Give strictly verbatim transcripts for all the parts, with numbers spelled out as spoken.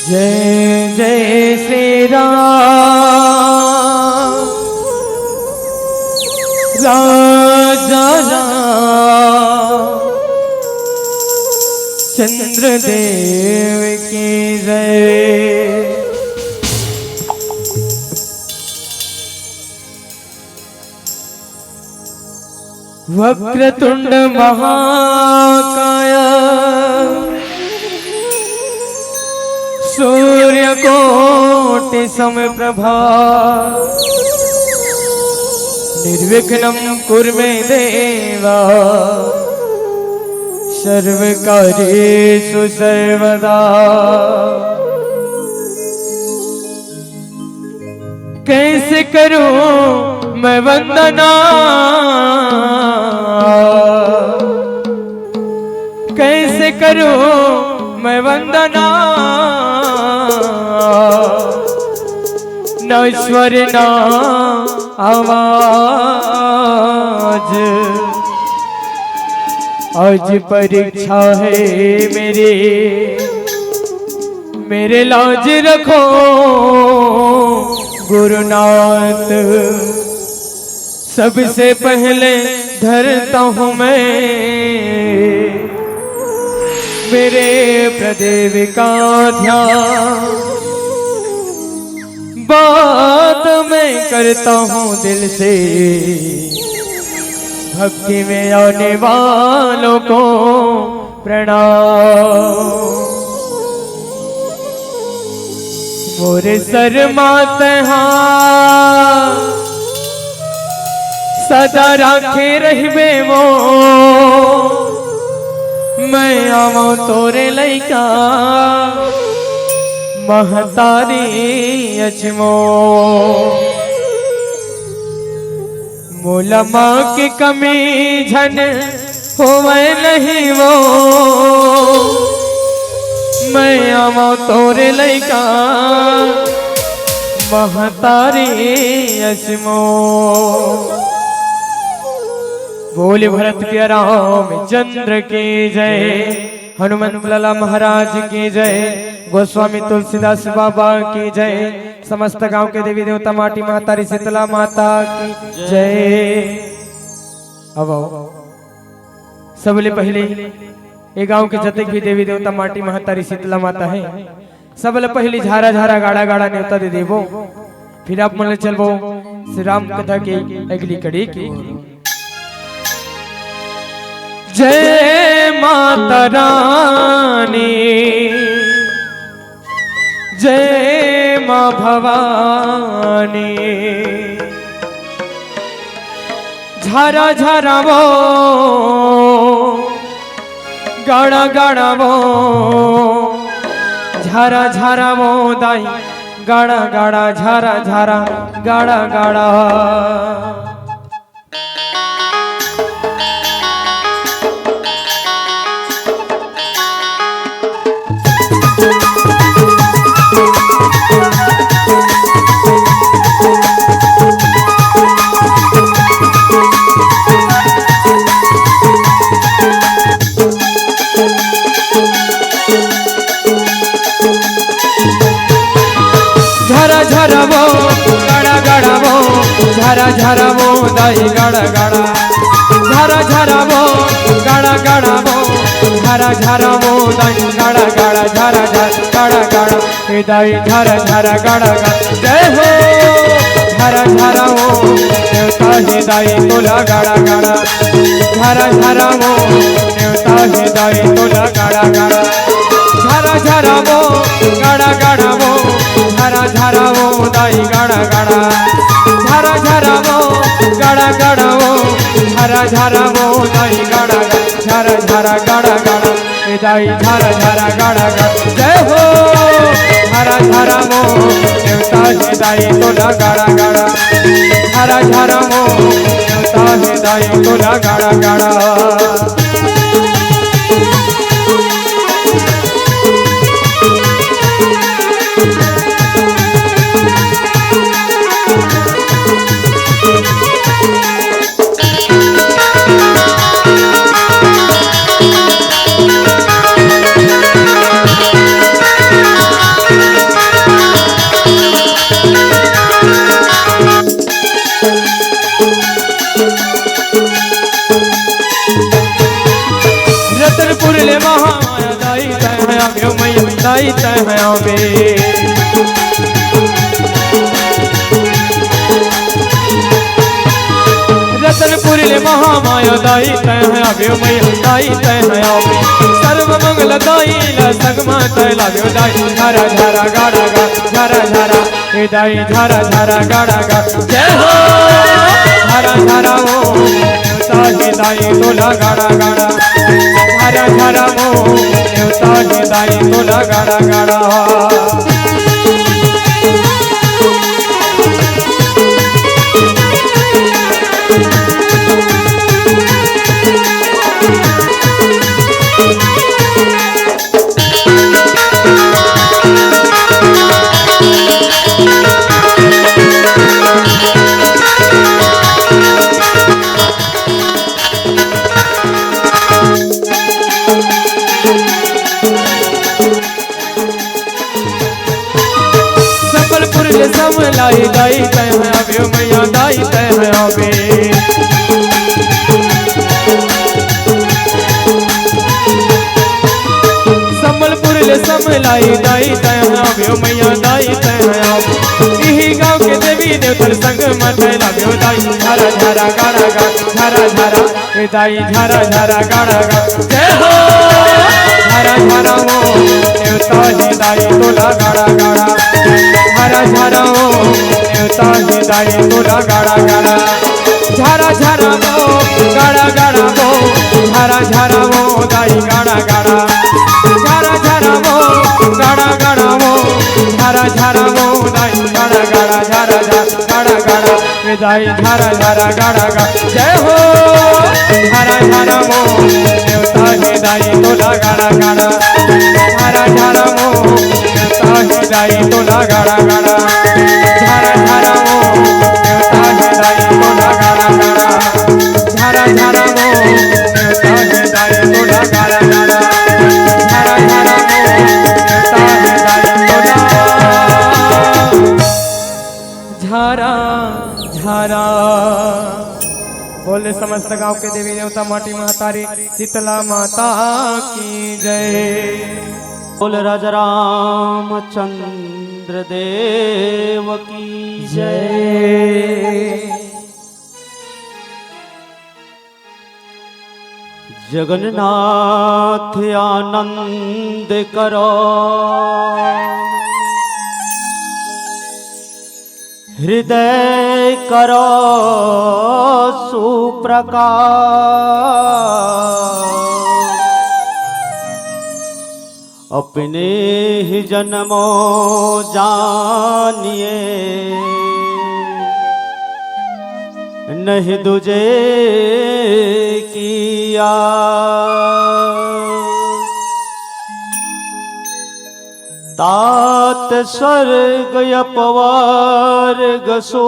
जय जय श्री राम, राजा राम चंद्र देव की जय। वक्रतुंड महाकाय, सूर्यकोटि समप्रभा, निर्विघ्नं कुरु मे देवा, सर्वकार्येषु सर्वदा। कैसे करूं मैं वंदना, कैसे करूं मैं वंदना, न स्वर ना आवाज। आज परीक्षा है मेरी, मेरे लाज रखो गुरुनाथ। सबसे पहले धरता हूँ मैं मेरे प्रदेव का ध्यान, बात मैं करता हूँ दिल से, भक्ति में आने वालों को प्रणाम। मोरे सर मात हा सदा राखे रहिबे वो, मैं आवो तोरे लइका महतारी अचमो। मोला माँ के कमी झन होवय नहीं वो, मैं आवो तोरे लइका महतारी अचमो। बोले भरत के रामचंद्र की जय, हनुमंत लाला महाराज की जय, गोस्वामी तुलसीदास बाबा की जय, समस्त गांव के देवी देवता माटी महतारी शीतला माता की जय। अब आओ, सबले पहले ये गांव के जतेक भी देवी देवता माटी महतारी शीतला माता है, सबले पहले झारा झारा गाड़ा गाड़ा नेवता दे देबो, फिर आप मन ले चलबो श्री राम कथा के अगली कड़ी की ओर। जय माता रानी, जय माँ भवानी। झारा झारा वो गाड़ा गाड़ा वो, झारा झारा वो दाई गाड़ा गाड़ा, झारा झारा गाड़ा गाड़ा। झरा झरा वो, गड़ा गड़ा वो, झरा झरा वो, दाई गड़ा गड़ा। झरा झरा वो, गड़ा गड़ा वो, झरा झरा वो, दाई गड़ा गड़ा, झरा झरा, गड़ा गड़ा। ए दाई झरा झरा गड़ा गड़ा, जय हो। झरा झरा वो, देवता हे दाई तोला गड़ा गड़ा। झरा झरा वो, देवता हे दाई तोला गड़ा गड़ा। झरा झरा वो, गड़ा गड़ा वो, झरा झरा वो, दाई गड़ा गड़ा। झरा झरा वो, गड़ा गड़ा वो, झरा झरा वो, दाई गड़ा गड़ा। झरा झरा गड़ा गड़ा, ए दाई झरा झरा गड़ा गड़ा। जय हो। झरा झरा वो, देवता हे दाई तोला गड़ा गड़ा। झरा झरा वो, देवता हे दाई तोला गड़ा गड़ा। रतनपुर ले महामाया दाई तैं हया बेव मैया दाई तैं हया बे। रतनपुर ले महामाया दाई तैं हया बेव मैया दाई तैं हया बे। सर्व मंगल दाई ला संग मा तैं लाबेव दाई। झरा झरा गाड़ा गा झरा झरा ए दाई झरा झरा गाड़ा गा। जय हो। झरा झरा ओ ताही दाई तोला गाड़ा गाड़ा। झरा झरा ओ ताही दाई तोला गाड़ा गाड़ा। संबलपुर ले समलाई दाई तैं हया बेव मैया दाई तैं हया बे। संबलपुर ले समलाई दाई तैं हया बेव मैया दाई तैं हया बे। इही गाँव के देवी देवतर संग मा तैं लाबेव दाई। झरा झरा गाड़ा गा झरा झरा ए दाई झरा झरा गाड़ा गा। जय हो। झरा झरा ओ ताही दाई तोला गाड़ा गाड़ा। झरा झरा ओ ताही दाई तोला गाड़ा गाड़ा। झरा झरा ओ गाड़ा गाड़ा ओ। झरा झरा ओ दाई गाड़ा गाड़ा। झरा झरा ओ गाड़ा गाड़ा ओ। झरा झरा ओ दाई गाड़ा गाड़ा झरा झरा गाड़ा गाड़ा। ए दाई झरा झरा गाड़ा गा। जय हो। झरा झरा ओ ताही दाई तोला गाड़ा गाड़ा। झरा झरा ओ ताही दाई तोला गाड़ा गाड़ा। झरा झरा ओ ताही दाई तोला गाड़ा गाड़ा। झरा झरा ओ ताही दाई तोला गाड़ा गाड़ा। झरा झरा ओ ताही दाई तोला झारा झारा। बोले समस्त गांव के देवी देवता माटी महतारी शीतला माता की जय। बोल राजा रामचंद्र देव की जय। जगन्नाथ आनंद करो, हृदय करो सुप्रकाश। अपने ही जन्मो जानिए, नहीं दूजे की आस। तात स्वर्ग अपवर्ग सो,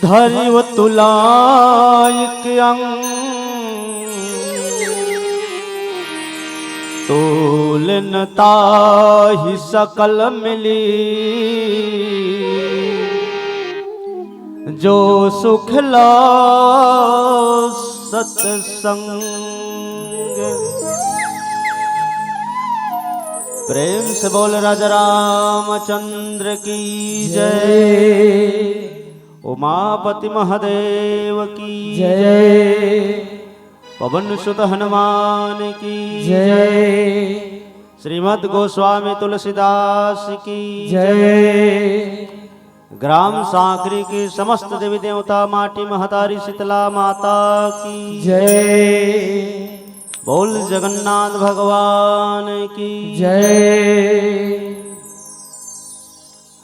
धरिव तुलाइक अंग। तोल न ताहि सकल मिली, जो सुख ला सत्संग। प्रेम से बोल राजा रामचंद्र की जय। उमापति महादेव की जय। पवन सुत हनुमान की जय। श्रीमद गोस्वामी तुलसीदास की जय। ग्राम सांकरी की समस्त देवी देवता माटी महतारी शीतला माता की जय। बोल जगन्नाथ भगवान की जय।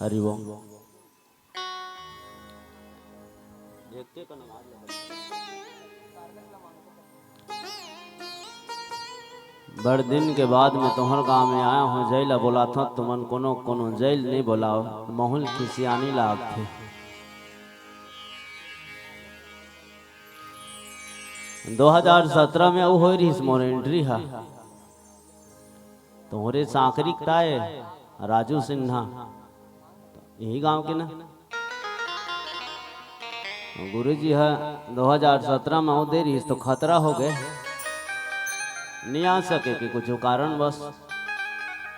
हरि ओम। बड़ दिन के बाद में तोहर गांव में आया हूँ, जय ला बोलाथव, तुमन कोनो कोनो जय ल नइ बोलाव, महूँ ल खिसियानी लागथे। दो हजार सत्रह में अउ होय रिहिस मोर entry हा, तोहरे सांकरी के ताय राजू सिन्हा, इही गांव के ना। गुरुजी ह दो हज़ार सत्रह में वो दे रहिस तो खतरा हो गए, नहीं आ सके कि कुछ कारणवश।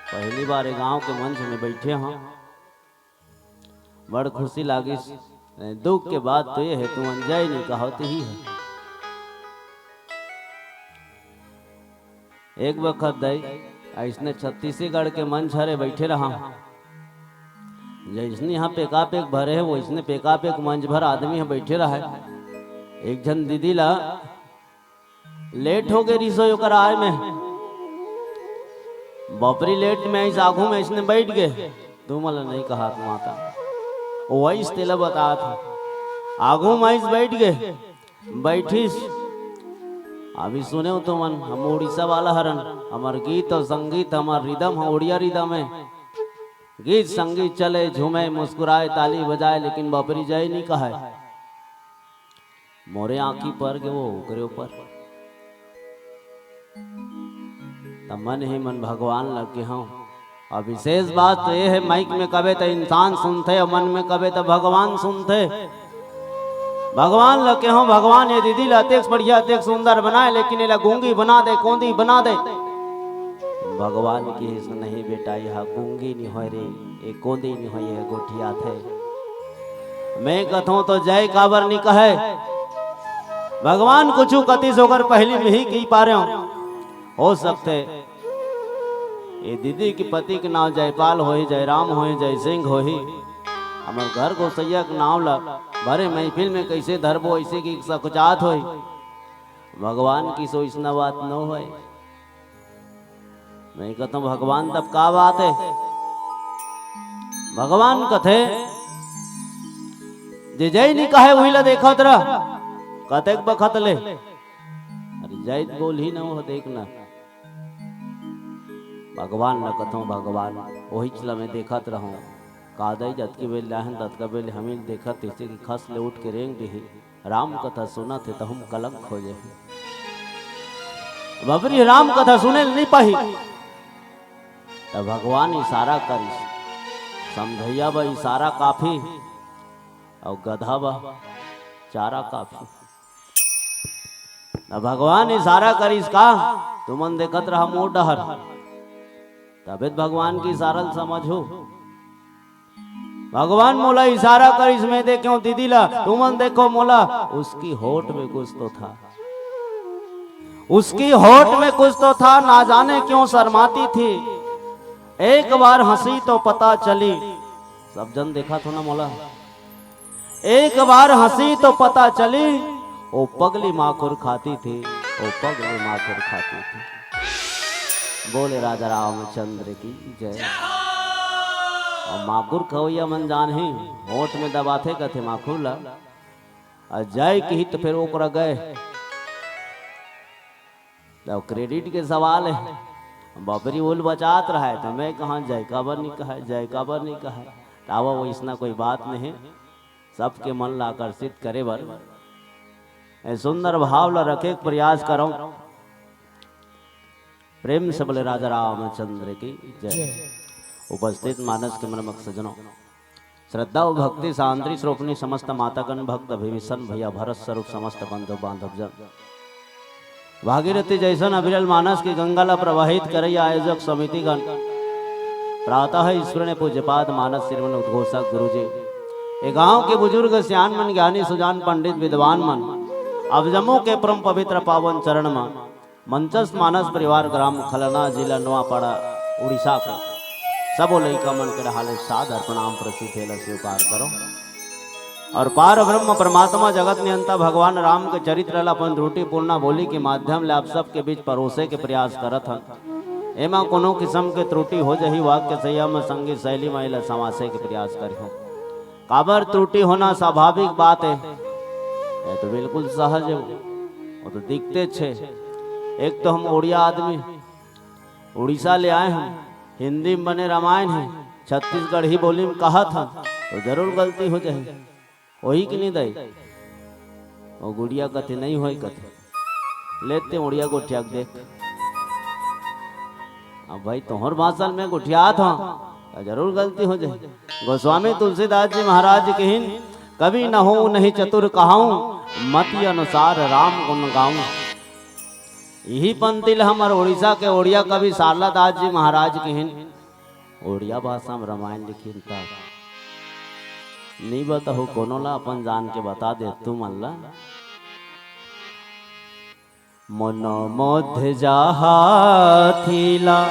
पहली बार ये गांव के मंच में बैठे हों, बड़ खुशी लागिस। दुख के बात तो ये है, तुमन जय नहीं कहो तो ही है। एक बखत दाई, अइसने छत्तीसगढ़ के मंच हरे बैठे रहा, जइसने यहाँ पेकापेक भरे है, वइसने पेकापेक मंच भर आदमी ह बैठे रहा है। एक झन दीदी ला लेट हो गए रिसोई ओकर आए में, बपरी लेट में आइस, आघू में अइसने बैठ गए। तुमन ला नहीं कहा माता, वो वइस तेला बतात है। आघू में आइस, बैठ गए, बैठिस। अभी सुने हो तुमन, हम उड़ीसा वाला हरन, हमार गीत और संगीत, हमार रिदम ह उड़िया रिदम है। गीत संगीत चले, झूमे, मुस्कुराए, ताली बजाए, लेकिन बपरी जय नहीं कहे। मोरे आंखी पर के वो ओकरे ऊपर, त मन ही मन भगवान लग के हूँ। और विशेष बात तो ये है, माइक में कबे तो इंसान सुनथे और मन में कबे तो भगवान सुनथे। भगवान लग के हूँ, भगवान ये दीदी ला अतेक बढ़िया, अतेक सुंदर बनाए, लेकिन एला गूंगी बना दे, कोंदी बना दे। भगवान की हिस नहीं बेटा, यह गूंगी नहीं होय रे, ये कोंदी नहीं होय, यह गोठियाथे। मैं कथों तो जय काबर नहीं कहे, भगवान कुछ कतिस ओकर पहली में ही कही पा रहे हो। हो सकथे ये दीदी के पति के नाव जयपाल होही, जयराम होही, जयसिंह होही। हमर घर गोसैया के नाव ला भरे महफिल में कैसे धरबो, ऐसे की सकुचात होही। भगवान की सोचना बात न होय। मैं कहता हूँ, भगवान तब का बात है? भगवान कथे, जे जय नहीं कहे, वही ला देखत रह। कतेक बखत ले? अरे जय बोल ही न हो, देखना। भगवान ला कथों, भगवान, वही चला मैं देखत रहूं। का दई जतकी बेल लाहन, ततका बेल हमील देखत, जैसे कि खस ले उठ के रेंग दिही। राम कथा सुनत हे, तहूं कलंक हो जाही। बबरी राम कथा सुने ल नहीं पाही। त भगवान इशारा करिस, समझैया बा इशारा काफी, अउ गधा बा चारा काफी। त भगवान इशारा करिस का, तुमन देखत रहा मोर डहर, तबे त भगवान के इशारा ल समझो। भगवान मोला इशारा करिस, मैं देखेंव दीदी ला, तुमन देखो मोला। उसकी होठ में कुछ तो था, उसकी होठ में कुछ तो था, ना जाने क्यों शर्माती थी। एक बार हंसी तो पता चली, सब जन देखत हो ना मोला। एक बार हंसी तो पता चली, ओ पगली माखुर खाती थी, ओ पगली माखुर खाती थी। बोले राजा रामचंद्र की जय। अउ माखुर खवैया मन जानही, होठ में दबाथे कथे माखुर ला, अउ जय किही त फेर ओकरा गय। अब credit के सवाल है, बबरी उल बचात रहा है, त मैं कहा जय काबर नहीं कहा, जय काबर नहीं कहा। त आवा, वइसना कोई बात नहीं, सबके मन ला आकर्षित करे बर ए सुंदर भाव ला रखे के प्रयास करो। प्रेम से बोले राजा रामचंद्र की जय। उपस्थित मानस के मर्मक सजनों, श्रद्धा अउ भक्ति सान्द्री स्वरूपनी समस्त मातागण, भक्त विभीषण भैया, भरत स्वरूप समस्त बंधु बांधव जन, भागीरथी जैसन अविरल मानस के गंगा ला प्रवाहित करैया आयोजक समितिगण, प्रातः स्मरणीय पूज्यपाद मानस श्रीमन उद्घोषक गुरुजी, ए गांव के बुजुर्ग सियान मन, ज्ञानी सुजान, पंडित विद्वान मन, अब जम्मो के परम पवित्र पावन चरण म मंचस्थ मानस परिवार, ग्राम खलना, जिला नवापाड़ा, उड़ीसा के सबो लइका मन के डहाले सादर प्रणाम प्रस्तुत हे ला स्वीकार करो। और पार ब्रह्म परमात्मा जगत नियंता भगवान राम के चरित्र ला अपन त्रुटिपूर्ण बोली के माध्यम ले आप सबके बीच परोसे के प्रयास करत हन। एमा कोनो किस्म के त्रुटि हो जही, वाक्य संयम, संगीत शैली म एला संवासे के प्रयास करिहो। काबर, त्रुटि होना स्वाभाविक बात है, ये तो बिल्कुल सहज है, वो, वो तो दिखते छे। एक तो हम उड़िया आदमी, उड़ीसा ले आए हम, हिंदी में बने रामायण है, छत्तीसगढ़ी बोली में कहत हन, तो जरूर गलती हो जाही। होही कि नहीं दाई? वो गुड़िया कथे नहीं होय कथे। लेते उड़िया गोठिया के देख। अब भाई तोहर भाषा में गोठियात हंव, त जरूर गलती हो जाही। गोस्वामी तुलसीदास जी महाराज कहिन, कवि न हों नहीं चतुर कहाऊं, मति अनुसार राम गुण गाऊं। इही पंक्ति ल हमर उड़ीसा के ओड़िया कवि सारला दास जी महाराज किहिन। ओड़िया भाषा म रामायण लिखिन त नी बताहूं, कोनो ला अपन जान के बता दे तुमन ला। मन मध्य जाहाथिला।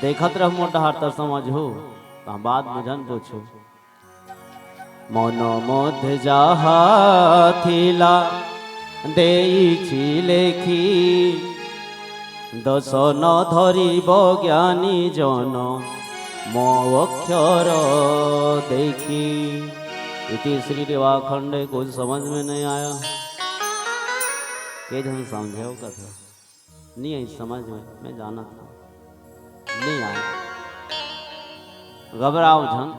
देखत रह मोर डहार त समझहू, त बाद म झन पूछहू। मन मध्य जाहाथिला देइछि लेखि, दसन धरिब ज्ञानी जन मो अक्षर देखि। इति श्री रेवाखंडे। कुछ समझ में नहीं आया? के झन समझे हो कथा? नहीं आई समझ में, मैं जानत हूँ। नहीं आया। घबराओ झन।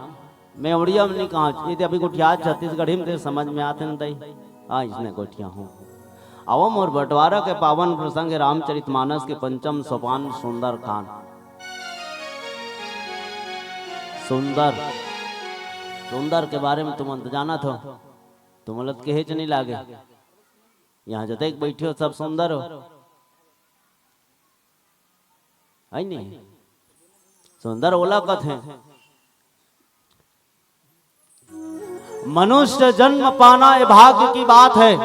मैं उड़िया में नहीं कहा, ये तो अभी गोठिया छत्तीसगढ़ी में ते समझ में आते न तई। हाँ, इसने गोठिया हूँ। अवम और बंटवारा के पावन प्रसंग है रामचरितमानस के पंचम सोपान सुंदरकांड। सुंदर, सुंदर के बारे में तुमन तो जानत हो, तुमन ला तो कहेच नहीं लागे। यहाँ जतेक बैठे हो सब सुंदर हो, है नहीं? सुंदर ओला कथे। मनुष्य जन्म पाना ये भाग्य की बात है।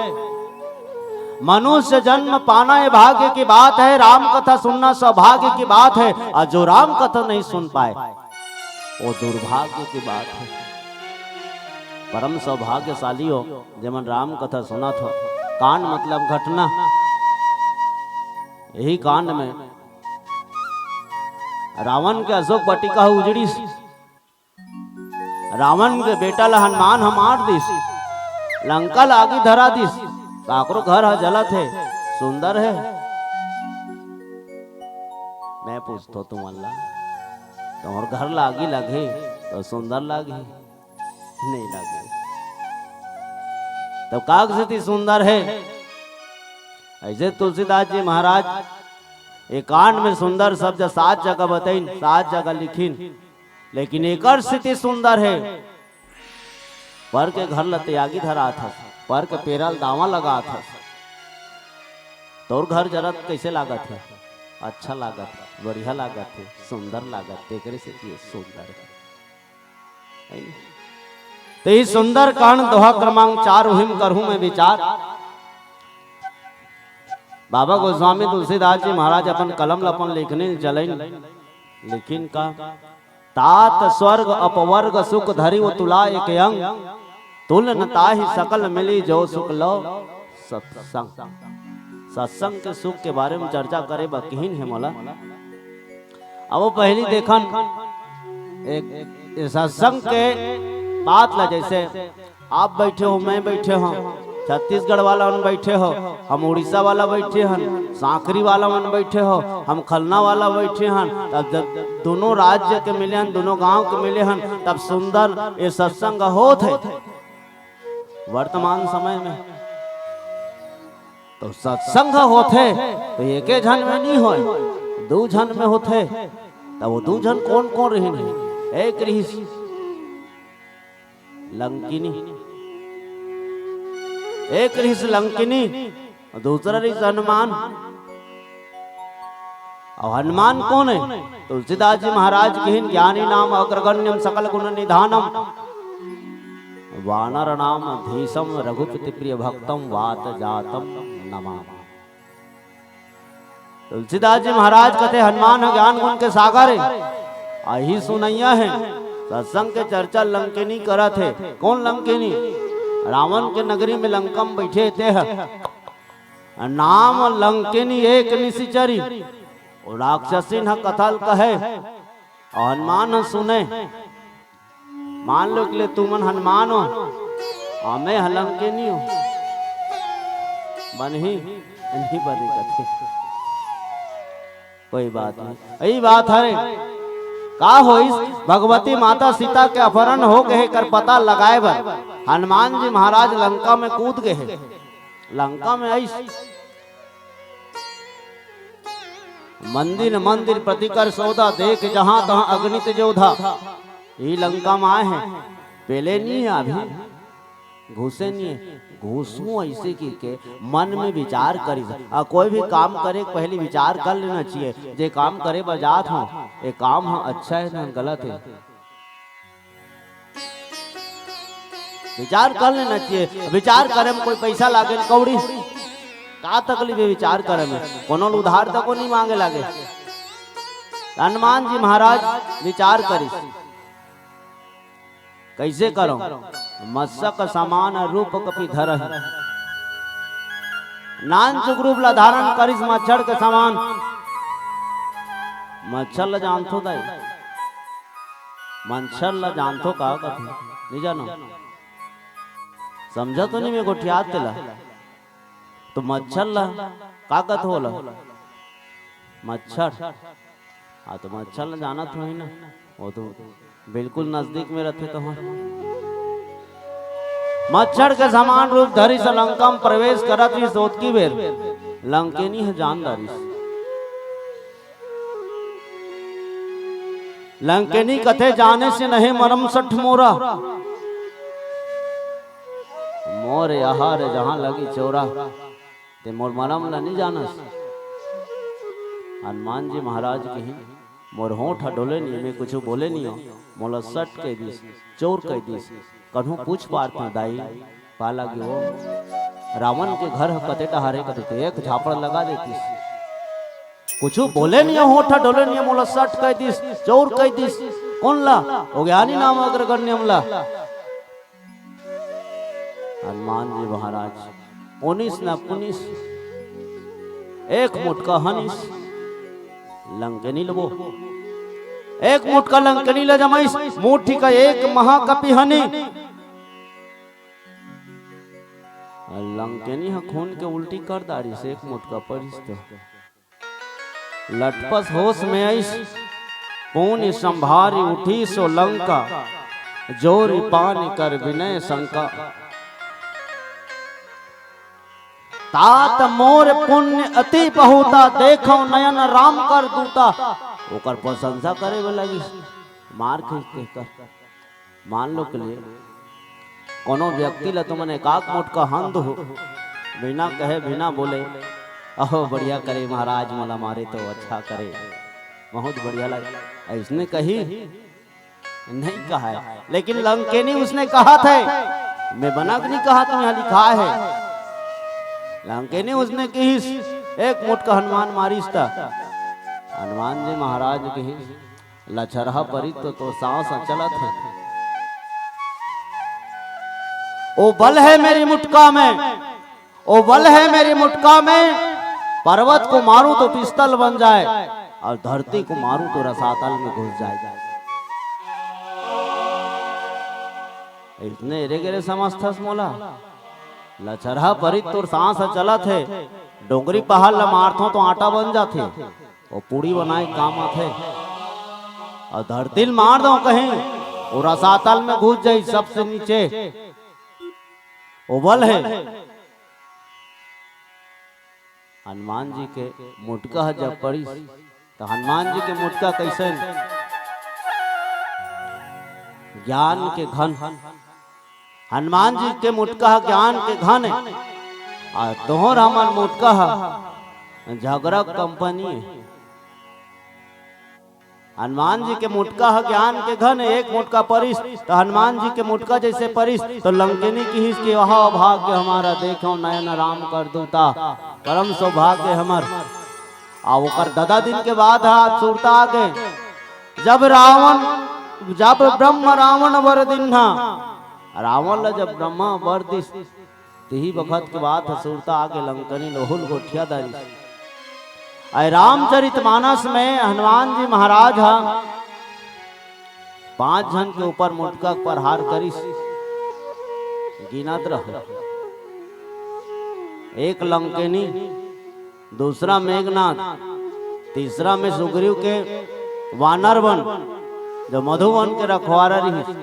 मनुष्य जन्म पाना ये भाग्य की बात है। राम कथा सुनना सौभाग्य की बात है। और जो राम कथा नहीं सुन पाए, वो दुर्भाग्य की बात है। परम सौभाग्यशाली हो जेमन राम कथा सुनत हो। कांड मतलब घटना। यही कांड में रावण के अशोक वाटिका उजड़िस। रावण के बेटा ला हनुमान ह मार दिस, लंका ला आगी धरा दिस। काकरो घर ह जलत हे, सुंदर हे? मैं पूछथों तुमन ला, तोहर घर ला आगी लगही तो सुंदर लगही? नहीं लगही। तो काग सेती सुंदर हे। ऐसे तुलसीदास जी महाराज एक कांड में सुंदर शब्द सात जगह बतइन, सात जगह लिखिन, लेकिन एकर स्थिति सुंदर हे। पर के घर ल ते आगी धरात हस, पर के पेरा ल दावा लगात हस। तोर घर जरत कैसे लागत हे? अच्छा लागत हे, बढ़िया लागत हे, सुंदर लागत हे, तेकरे सेती ये सुंदर हे। तो ये सुंदर कांड दोहा क्रमांक चार उहिम करहूं मैं विचार। बाबा गोस्वामी तुलसीदास जी महाराज अपन कलम ल अपन लेखनी ल चलइन, लेकिन का तात स्वर्ग अपवर्ग सुख धरिव तुला एक अंग, तुल न ताहि सकल मिली जो सुख लो सत्संग। सत्संग के सुख के बारे में चर्चा करे बर किहिन हे मोला। अब वो पहली देखन एक, एक सत्संग के बात ला, जैसे आप बैठे हो, मैं बैठे हो, छत्तीसगढ़ वाला मन बैठे हो, हम उड़ीसा वाला बैठे हन, सांकरी वाला मन बैठे हो, हम खलना वाला बैठे हन, तब जब दोनों राज्य के मिले हन, दोनों गांव के मिले हन, तब सुंदर ये सत्संग होत हे। वर्तमान समय में तो सत्संग होथे तो एके झन में नहीं होय, दू झन में होथे। तब वो दू झन कोन कोन रहिन हे? एक रिहिस लंकिनी, एक रिहिस लंकिनी, दूसरा रिहिस हनुमान। अउ हनुमान कोन हे? तुलसीदास जी महाराज किहिन, ज्ञानी नाम अग्रगण्यम सकल गुण निधानम, वानर नाम धीशम रघुपति प्रिय भक्तम वात जातम नमामि। तुलसीदास जी महाराज कथे, हनुमान ह ज्ञान गुण के सागर हे, अही सुनइया हे। सत्संग के चर्चा लंकिनी करत हे। कोन लंकिनी? रावण के नगरी में लंका में बैठे हे ते ह। नाम लंकिनी एक निशिचरी। वो राक्षसिन ह कथा ल कहे, अउ हनुमान ह सुने। मान लो कि ले तुमन हनुमान हो, अउ मैं ह लंकिनी हो, बनही नहीं बने कथे। कोई बात नहीं, यही बात हरे। का होइस, भगवती माता सीता के अपहरण हो गए हे कर पता लगाए बर हनुमान जी महाराज लंका में कूद गए हे। लंका में आइस, मंदिर मंदिर प्रतिकर सौदा, देख जहां तहां अगणित जोधा। ई लंका में आए हे, पेले नहीं है अभी, घुसे नहीं है, घुसू ऐसे कि के मन में विचार करिस। अउ कोई भी काम करे के पहले विचार कर लेना चाहिए। जे काम करे बर जात हो, ये काम ह अच्छा है ना गलत है, विचार कर लेना चाहिए। विचार करे में कोई पैसा लागे न कौड़ी, का तकलीफ है विचार करे में? कोनो ल उधार तको नहीं मांगे लागे। हनुमान जी महाराज विचार करिस, कैसे करो? मत्स्यक समान रूप कपि धरहि। नानचुक रूप ला धारण करिस मच्छर के समान। मच्छर ला जानथो दाई? मच्छर ला जानथो का कथे? नहीं जानो? समझा तो नहीं मैं गोठियात तेला। तो मच्छर ला का कथे ओला? मच्छर। हाँ, तो मच्छर ला जानत होही ना, वो तो बिल्कुल नजदीक में रथे तो। मच्छर के समान रूप धरिस लंका में प्रवेश करत ही सोतकी बेर लंकेनी ह जान डारिस। लंकेनी कथे, "जाने से नहीं मरम सठ मोरा, मोर आहार जहाँ लगी चोरा।" ते मोर मरम ला नहीं जानस। हनुमान जी महाराज कही, "मोर होंठ ह डोले नहीं, मैं कुछ बोले नहीं हो, मोला सठ कह दिस, चोर कह दिस, कन्हू पूछ पारत दाई, पा लागी हो। रावण के घर ह कते डहारे कते ते एक झापड़ लगा देतिस। कुछ बोले नहीं हो, होंठ ह डोले नहीं हो, मोला सठ कह दिस, चोर कह दिस, कोन ला? अज्ञानी नाम अग्रगण्यम ला।" हनुमान जी महाराज ओनिस न पुनिस, एक मुटका हनिस, लंकेनी लबो। एक मुटका लंकेनी ल जमाइस, मुट्ठी का एक महाकपि हनी। लंकेनी ह खून के उल्टी कर डारिस, एक मुटका परिस तो। लटपस होश में आइस, पुनि संभारि उठिसो लंका, जोरि पानि कर विनय संका। तात मोर पुण्य अति बहुता, देखो नयन राम कर दूता। ओकर प्रशंसा करे बर लगिस, मार खींच के कर। मान लो के लिए कोनो व्यक्ति ला तुमन एकाक मुटका हन दो, बिना कहे बिना बोले, "अहो बढ़िया करे महाराज, मोला मारे तो अच्छा करे, बहुत बढ़िया लगे," अइसने कही नहीं कहा है, लेकिन लंकेनी उसने कहा था, मैं बना के नहीं कहा, तुम्हें लिखा है। लंकेनी उसने कहिस, एक मुटका हनुमान मारिस त हनुमान जी महाराज कहिस, लचरहा परिस तो, तो सांस चलत हे। ओ बल है मेरी मुटका में, ओ बल है मेरी मुटका में, पर्वत को मारूं तो पिस्तल बन जाए और धरती को मारूं तो रसातल में घुस जाए। इसने एरे गेरे समझथस मोला? लचरहा परिस तोर सांस ह चलत हे, डोंगरी पहाड़ ला मारथों तो आटा बन जाथे, वो पूड़ी बनाए काम आथे। और धरती ल मार दो कहीं, वो रसातल में घुस जाई सबसे नीचे। वो बल है। हनुमान जी के मुटका ह जब परिस, त हनुमान जी के मुटका कइसे? ज्ञान के घन। हनुमान जी के मुटका ह ज्ञान के घन हे। आ तोहर हमर मुटका ह झगरा कंपनी हे। हनुमान जी के मुटका ह ज्ञान के घन, एक मुटका परिस, त हनुमान जी के मुटका जइसे परिस, त लंकेनी किहिस कि "अहा भाग्य हमारा, देखो नयन राम कर दूता, परम सौभाग्य हमर।" आ ओकर ददा दिन के बात ह, आज सुरता आगे, जब रावण, जब ब्रह्म रावण बर दिन्हा, रावण ला जब ब्रह्मा बर दिस, तिही बखत के बात ह, सुरता आगे लंकेनी ल ओहू ल गोठिया डारिस। अय रामचरित मानस में हनुमान जी महाराज ह पांच झन के ऊपर मुटका के प्रहार करिस। गिनत रहो, एक लंकेनी, दूसरा मेघनाद, तीसरा में सुग्रीव के वानर वन, जो मधुवन के रखवारा रिहिस,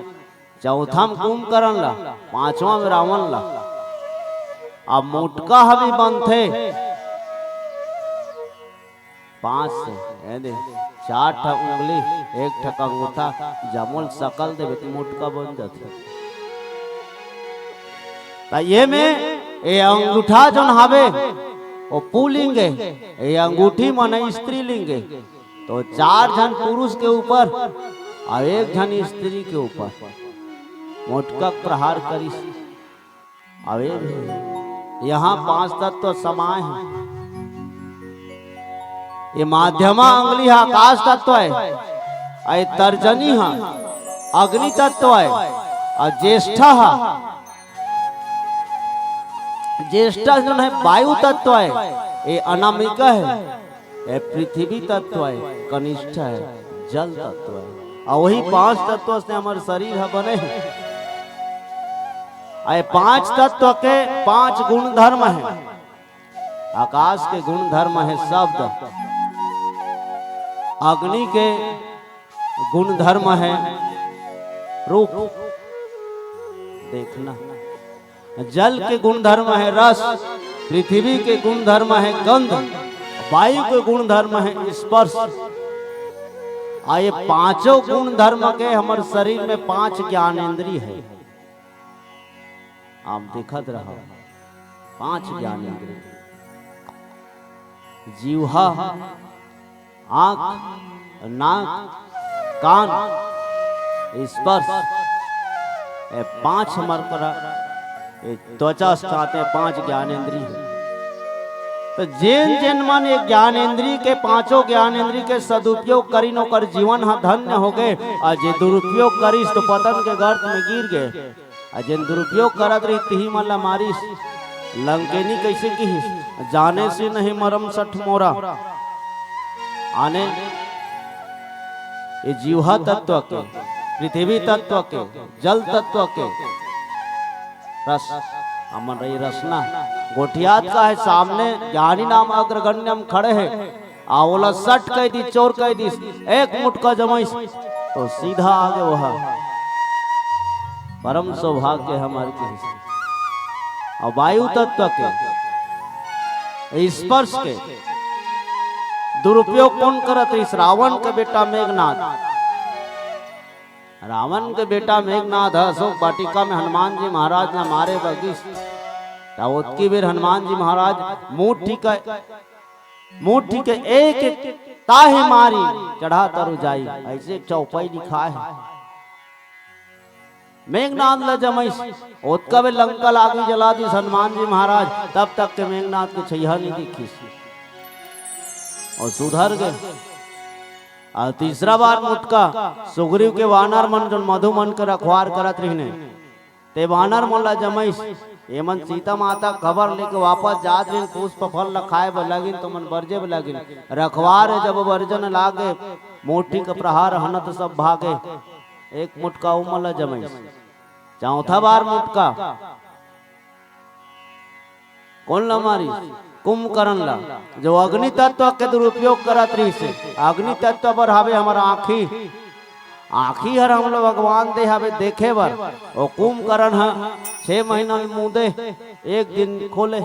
चौथा में कुंभकर्ण ला, पांचवा में रावण ला। अब मुटका ह भी बनथे पांच से, ए दे, चार ठा उंगली, एक ठा अंगूठा, जमो ल सकल देबे त मुटका बन जाथे। त ये में ये अंगूठा जोन हावे, वो पुलिंग हे, ये अंगूठी मन स्त्रीलिंग हे। तो चार झन पुरुष के ऊपर अउ एक झन स्त्री के ऊपर मोटका प्रहार करिस। अउ ये भी, यहाँ पांच तत्व समाय हे। ये माध्यमा अंगुली ह आकाश तत्व हे, अउ ये तर्जनी ह अग्नि तत्व हे, अउ ज्येष्ठा ह, ज्येष्ठा जोन हे वायु तत्व हे, ये अनामिका हे, ये पृथ्वी तत्व हे, कनिष्ठा हे, जल तत्व हे। अउ वही पांच तत्व से हमर शरीर ह बने हे। अउ ये पांच तत्व के पांच गुण धर्म हे। आकाश के गुण धर्म हे शब्द, अग्नि के गुण धर्म हे रूप, देखना, जल के गुण धर्म हे रस, पृथ्वी के गुण धर्म हे गंध, वायु के गुण धर्म हे स्पर्श। अउ ये पांचों गुण धर्म के हमर शरीर में पांच ज्ञान इंद्री हे। आप देखत रहो, पांच ज्ञान इंद्री, जीवा, आंख, नाक, कान, स्पर्श, ये पांच हमर करा, ये त्वचा से आते पांच ज्ञान इंद्री हे। तो जेन जेन मन ये ज्ञान इंद्री के, पांचों ज्ञान इंद्री के सदुपयोग करिन, ओकर जीवन ह धन्य हो गे। अउ जे दुरुपयोग करिस तो पतन के गर्त में गिर गे। अउ जेन दुरुपयोग करत रहिस, तिही मन ला मारिस। लंकेनी कइसे किहिस, "जानेस नहीं मरम सठ मोरा।" आने ये जीवा तत्व के, पृथ्वी तत्व के, जल तत्व के रस, हमन रही रसना, गोठियात का हे, सामने ज्ञानी नाम अग्रगण्यम खड़े हे, अउ ओला सट कहि दिस, चोर कहि दिस, एक मुटका जमाइस, तो सीधा आगे वह। परम सौभाग्य हमर किहिस। अउ वायु तत्व के स्पर्श के दुरुपयोग कोन करत रहिस? रावण के बेटा मेघनाद। रावण के बेटा मेघनाद ह अशोक वाटिका में हनुमान जी महाराज ला मारे बर गिस। त ओतकी बेर हनुमान जी महाराज मुट्ठी के, मुट्ठी के एक एक ताही मारी चढ़ा तरु जाई, अइसे चौपाई लिखाय हे। मेघनाद ला जमाइस, ओतका बेर लंका ला आगी जला दिस हनुमान जी महाराज, तब तक के मेघनाद के छइहा नइ दिखिस। अउ सुधर गे। अउ तीसरा बार मुटका सुग्रीव के वानर मन, जोन मधु मन के रखवार करत रहिने, ते वानर मन ला जमाइस, एमन सीता माता के खबर लेके वापस जात रहिन, पुष्प फल ला खाय बर लगिन, त ओमन बरजे बर लगिन। रखवार जब बरजन लागे, मुट्ठी के प्रहार हनत सब भागे। एक मुटका ओमन ला जमाइस। चौथा बार मुटका कोन ला मारिस? कुंभकर्ण ला, जो अग्नि तत्व के दुरुपयोग करत रहिस हे। अग्नि तत्व बर हावे हमर आँखी, आँखी हर हमला भगवान दे हावे देखे बर। ओ कुंभकर्ण ह छह महीना में मूंदे, एक दिन खोले।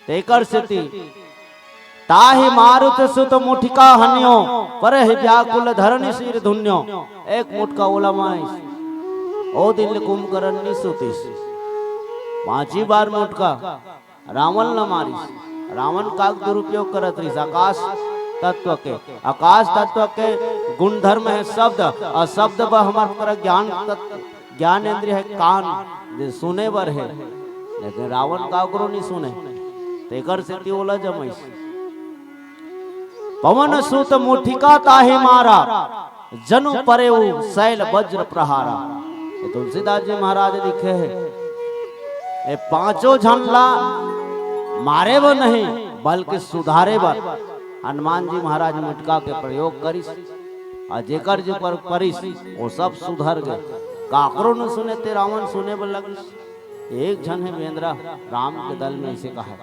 तेकर सेती ताहि मारुत सुत मुठिका हन्यो, परहि व्याकुल धरणी सिर धुन्यो। एक मुटका ओला मारिस, ओ दिन ले कुंभकर्ण नि सुतिस। पांची बार मुटका रावण ल मारिस। रावण का दुरुपयोग करत रहिस? आकाश तत्व के। आकाश तत्व के गुणधर्म हे शब्द, अउ शब्द बर हमर पूरा ज्ञान तत्व ज्ञान इंद्रिय हे कान, जे सुने बर हे, लेकिन रावण काकरो नि सुने, तेकर सेती ओला जमइस। पवन सुत मुठिका ताहि मारा, जनु परेउ शैल वज्र प्रहारा। ये तुलसीदास जी महाराज लिखे हे, ये पांचों झन ला मारे बर नहीं, बल्कि सुधारे बर हनुमान जी महाराज मुटका के प्रयोग करिस। अउ जेकर जेकर परिस, वो सब सुधर गे। काकरो न सुने ते रावण सुने बर लगिस। एक झन हे बेंदरा, राम के दल में अइसे कहा।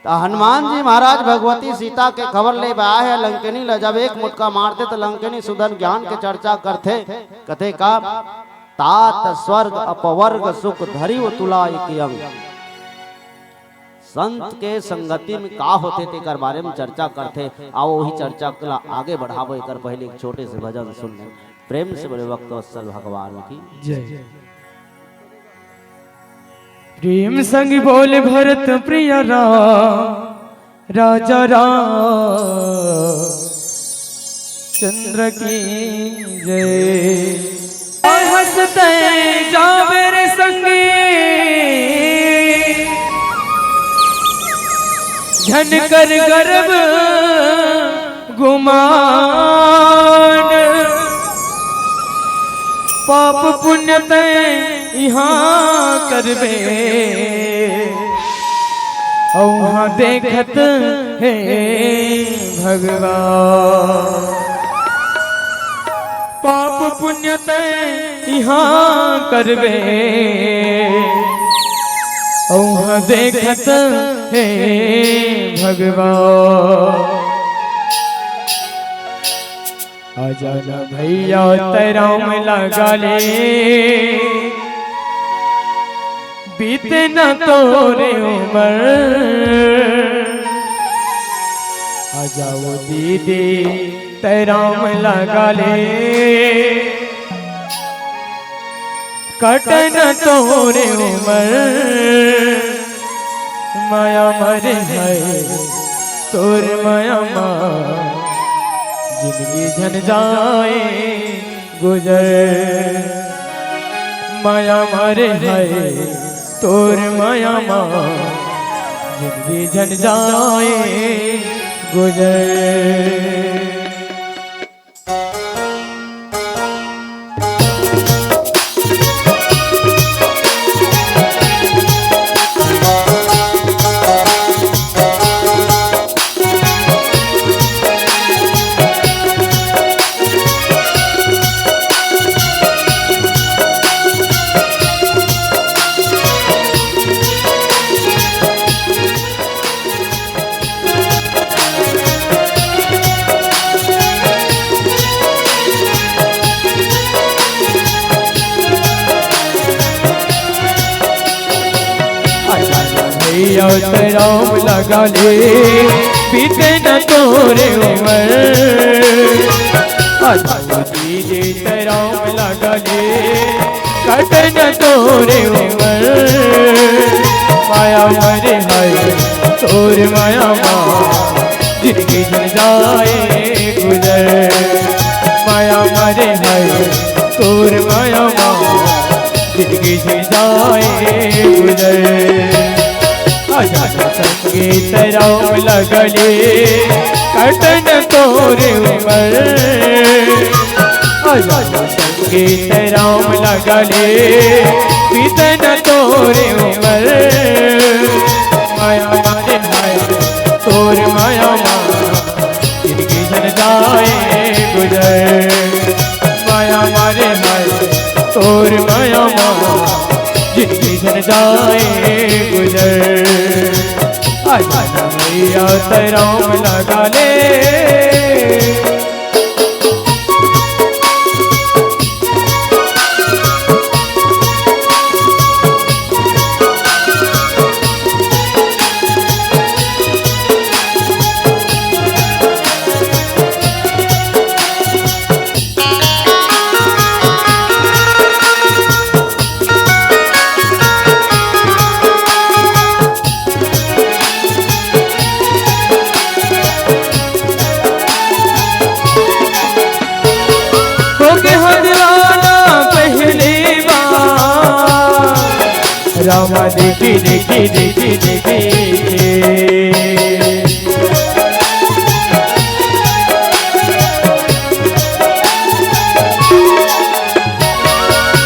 त हनुमान जी महाराज भगवती सीता के खबर ले बर आए हे लंकेनी ल। जब एक मुटका मारते त लंकेनी सुधन ज्ञान के चर्चा करथे, कथे का, तात स्वर्ग अपवर्ग सुख धरिव तुला एक अंग। संत के संगति में का होथे, तेकर बारे में चर्चा करथे। आओ, वही चर्चा ला आगे बढ़ाबो। एकर पहले एक छोटे से भजन सुन लें। प्रेम से बोले भक्तवत्सल भगवान की जय। प्रेम संग बोल भरत प्रिय राम, राजा राम चंद्र की जय। हंसते जावे रे संगी, झन कर गर्व गुमान। पाप पुण्य तैं इहाँ करबे, अउ उहाँ देखत हे भगवान। पाप पुण्य तैं इहाँ करबे, अउ उहाँ देखत हे भगवान। आजा ना भैया तैं राम लगा ले, बीते ना तोरे उमर। आजा वो दीदी तैं राम लगा ले, कटे ना तोरे उमर। माया मरे है तोर माया मा, जिंदगी झन जाए गुजर। माया मरे है तोर माया मा, जिंदगी झन जाए गुजर। भैया तैं राम लगा ले, बीते न तोरे उमर। आजा दीदी तैं राम लगा ले, कटे न तोरे उमर। माया मरे है तोर माया मा, जिंदगी झन जाए गुजर। माया मरे है तोर माया मा, जिंदगी झन जाए गुजर। आजा ना संगी तैं राम लगा ले, कटे न तोरे उमर। आजा ना संगी तैं राम लगा ले, बीते न तोरे उमर। माया मरे है तोर माया मा, जिंदगी झन जाए गुजर। माया मरे है तोर माया मा, जिंदगी झन जाए गुजर। आजा ना भैया तैं राम लगा ले। होके हो दीवाना पहली बार, रामा देखी, देखी, देखी, देखी।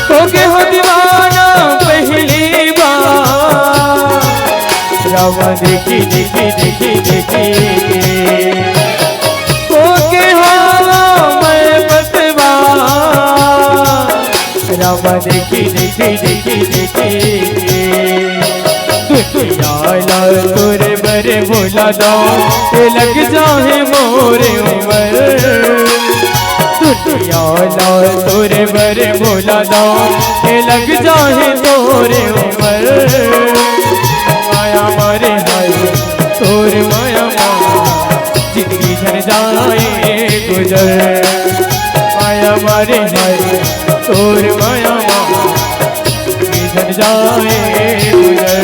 होके हो दीवाना पहली बार, रामा देखी, देखी, देखी, देखी। होके हो मैं बतवा, रामा देखी, देखी, देखी, देखी। दुनिया ला तोरे बर भुला दो, ए लग जाए मोरे उमर। दुनिया ला तोरे बर भुला दो, ए लग जाए तोरे उमर। माया मरे है तोर माया मा, जिंदगी झन जाए गुजर। माया मरे है तोर माया मा, जिंदगी झन जाए गुजर।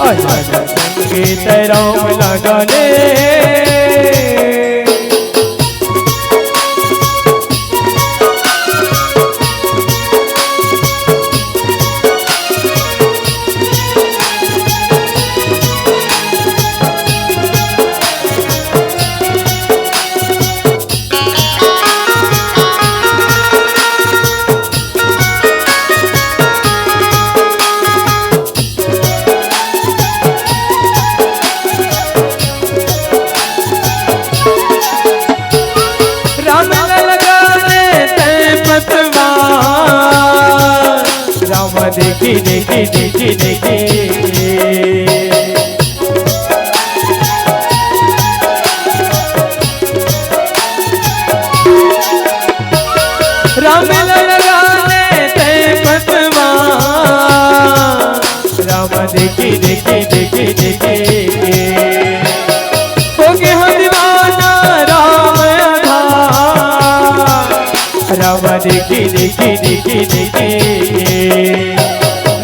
संगीत राम लगा ले। राम लगा ले तैं पतवार, राम देखी देखी देखी देखी। राम लगा ले तैं पतवार, राम देखी देखी देखी देखी। हो गे हो दीवाना राम आधार, राम देखी देखी देखी देखी।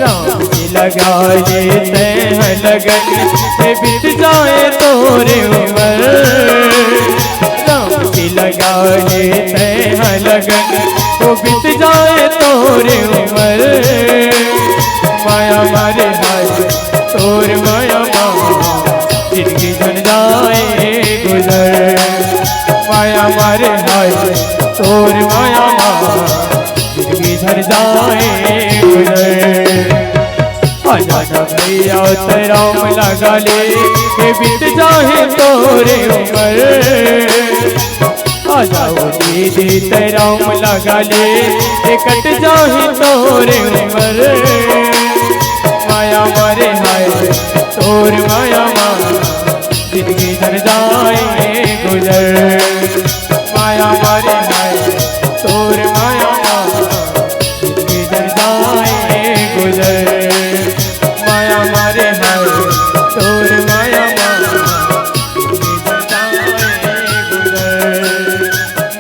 राम के लगा ले तैं ह लगन, ए बीत जाए तोर उमर। राम के लगा ले तैं ह लगन, ओ बीत जाए तोर उमर। माया मारे हाय तोर माया मा, जिंदगी झन जाए गुजर। माया मारे हाय तोर माया मा, जिंदगी झन जाए गुजर। आजा ना भैया तैं राम लगा ले, ए बीत जाए तोर उमर। आजा ओ दीदी तैं राम लगा ले, ए कट जाए तोर उमर। माया मारे हाय तोर माया मा, जिंदगी झन जाए गुजर। माया मारे हाय तोर माया मा, जिंदगी झन जाए गुजर। माया मारे हाय तोर माया मा, जिंदगी झन जाए गुजर।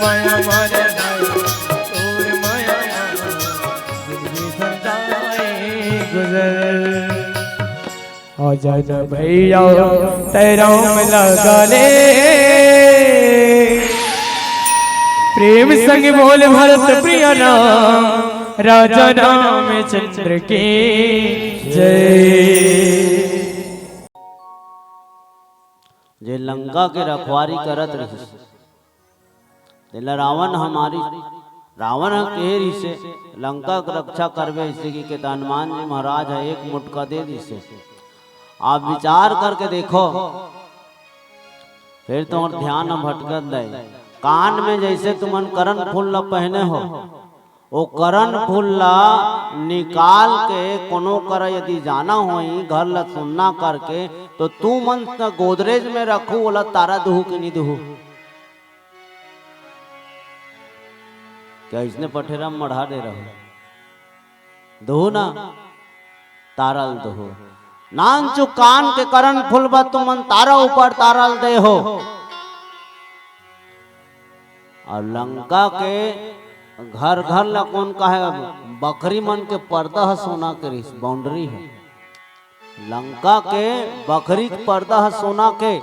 माया मारे हाय तोर माया मा, जिंदगी झन जाए गुजर। आजा ना भैया तैं राम लगा ले। प्रेम संग बोल भरत प्रिय राम, राजा रामचंद्र की जय। जे लंका के रखवारी करत रहिस, तेला रावण ह मारिस। रावण ह कहे रिहिसे, "लंका के रक्षा करबे," अइसे कहिके त हनुमान जी महाराज ह एक मुटका दे दिसे। आप विचार करके देखो, फेर तोर ध्यान ह भटकत दे। कान में जइसे तुमन करण फूल ल पहने हो, ओ करण फूल ल निकाल के कोनो करा यदि जाना होही, घर ल सुन्ना करके, तो तुमन गोदरेज में रखू, ओला तारा दुहू के नी दुहू? क्या इसने पठेरा मढ़ा दे रहो? दुहू ना, तारा ल दुहू। नानचुक कान के करण फूल बर तुमन तारा ऊपर तारा ल दे हो। अउ लंका के घर घर ल कोन कहे? बखरी मन के पर्दा ह सोना के रिहिस, बाउंड्री ह। लंका के बखरी के पर्दा ह सोना के।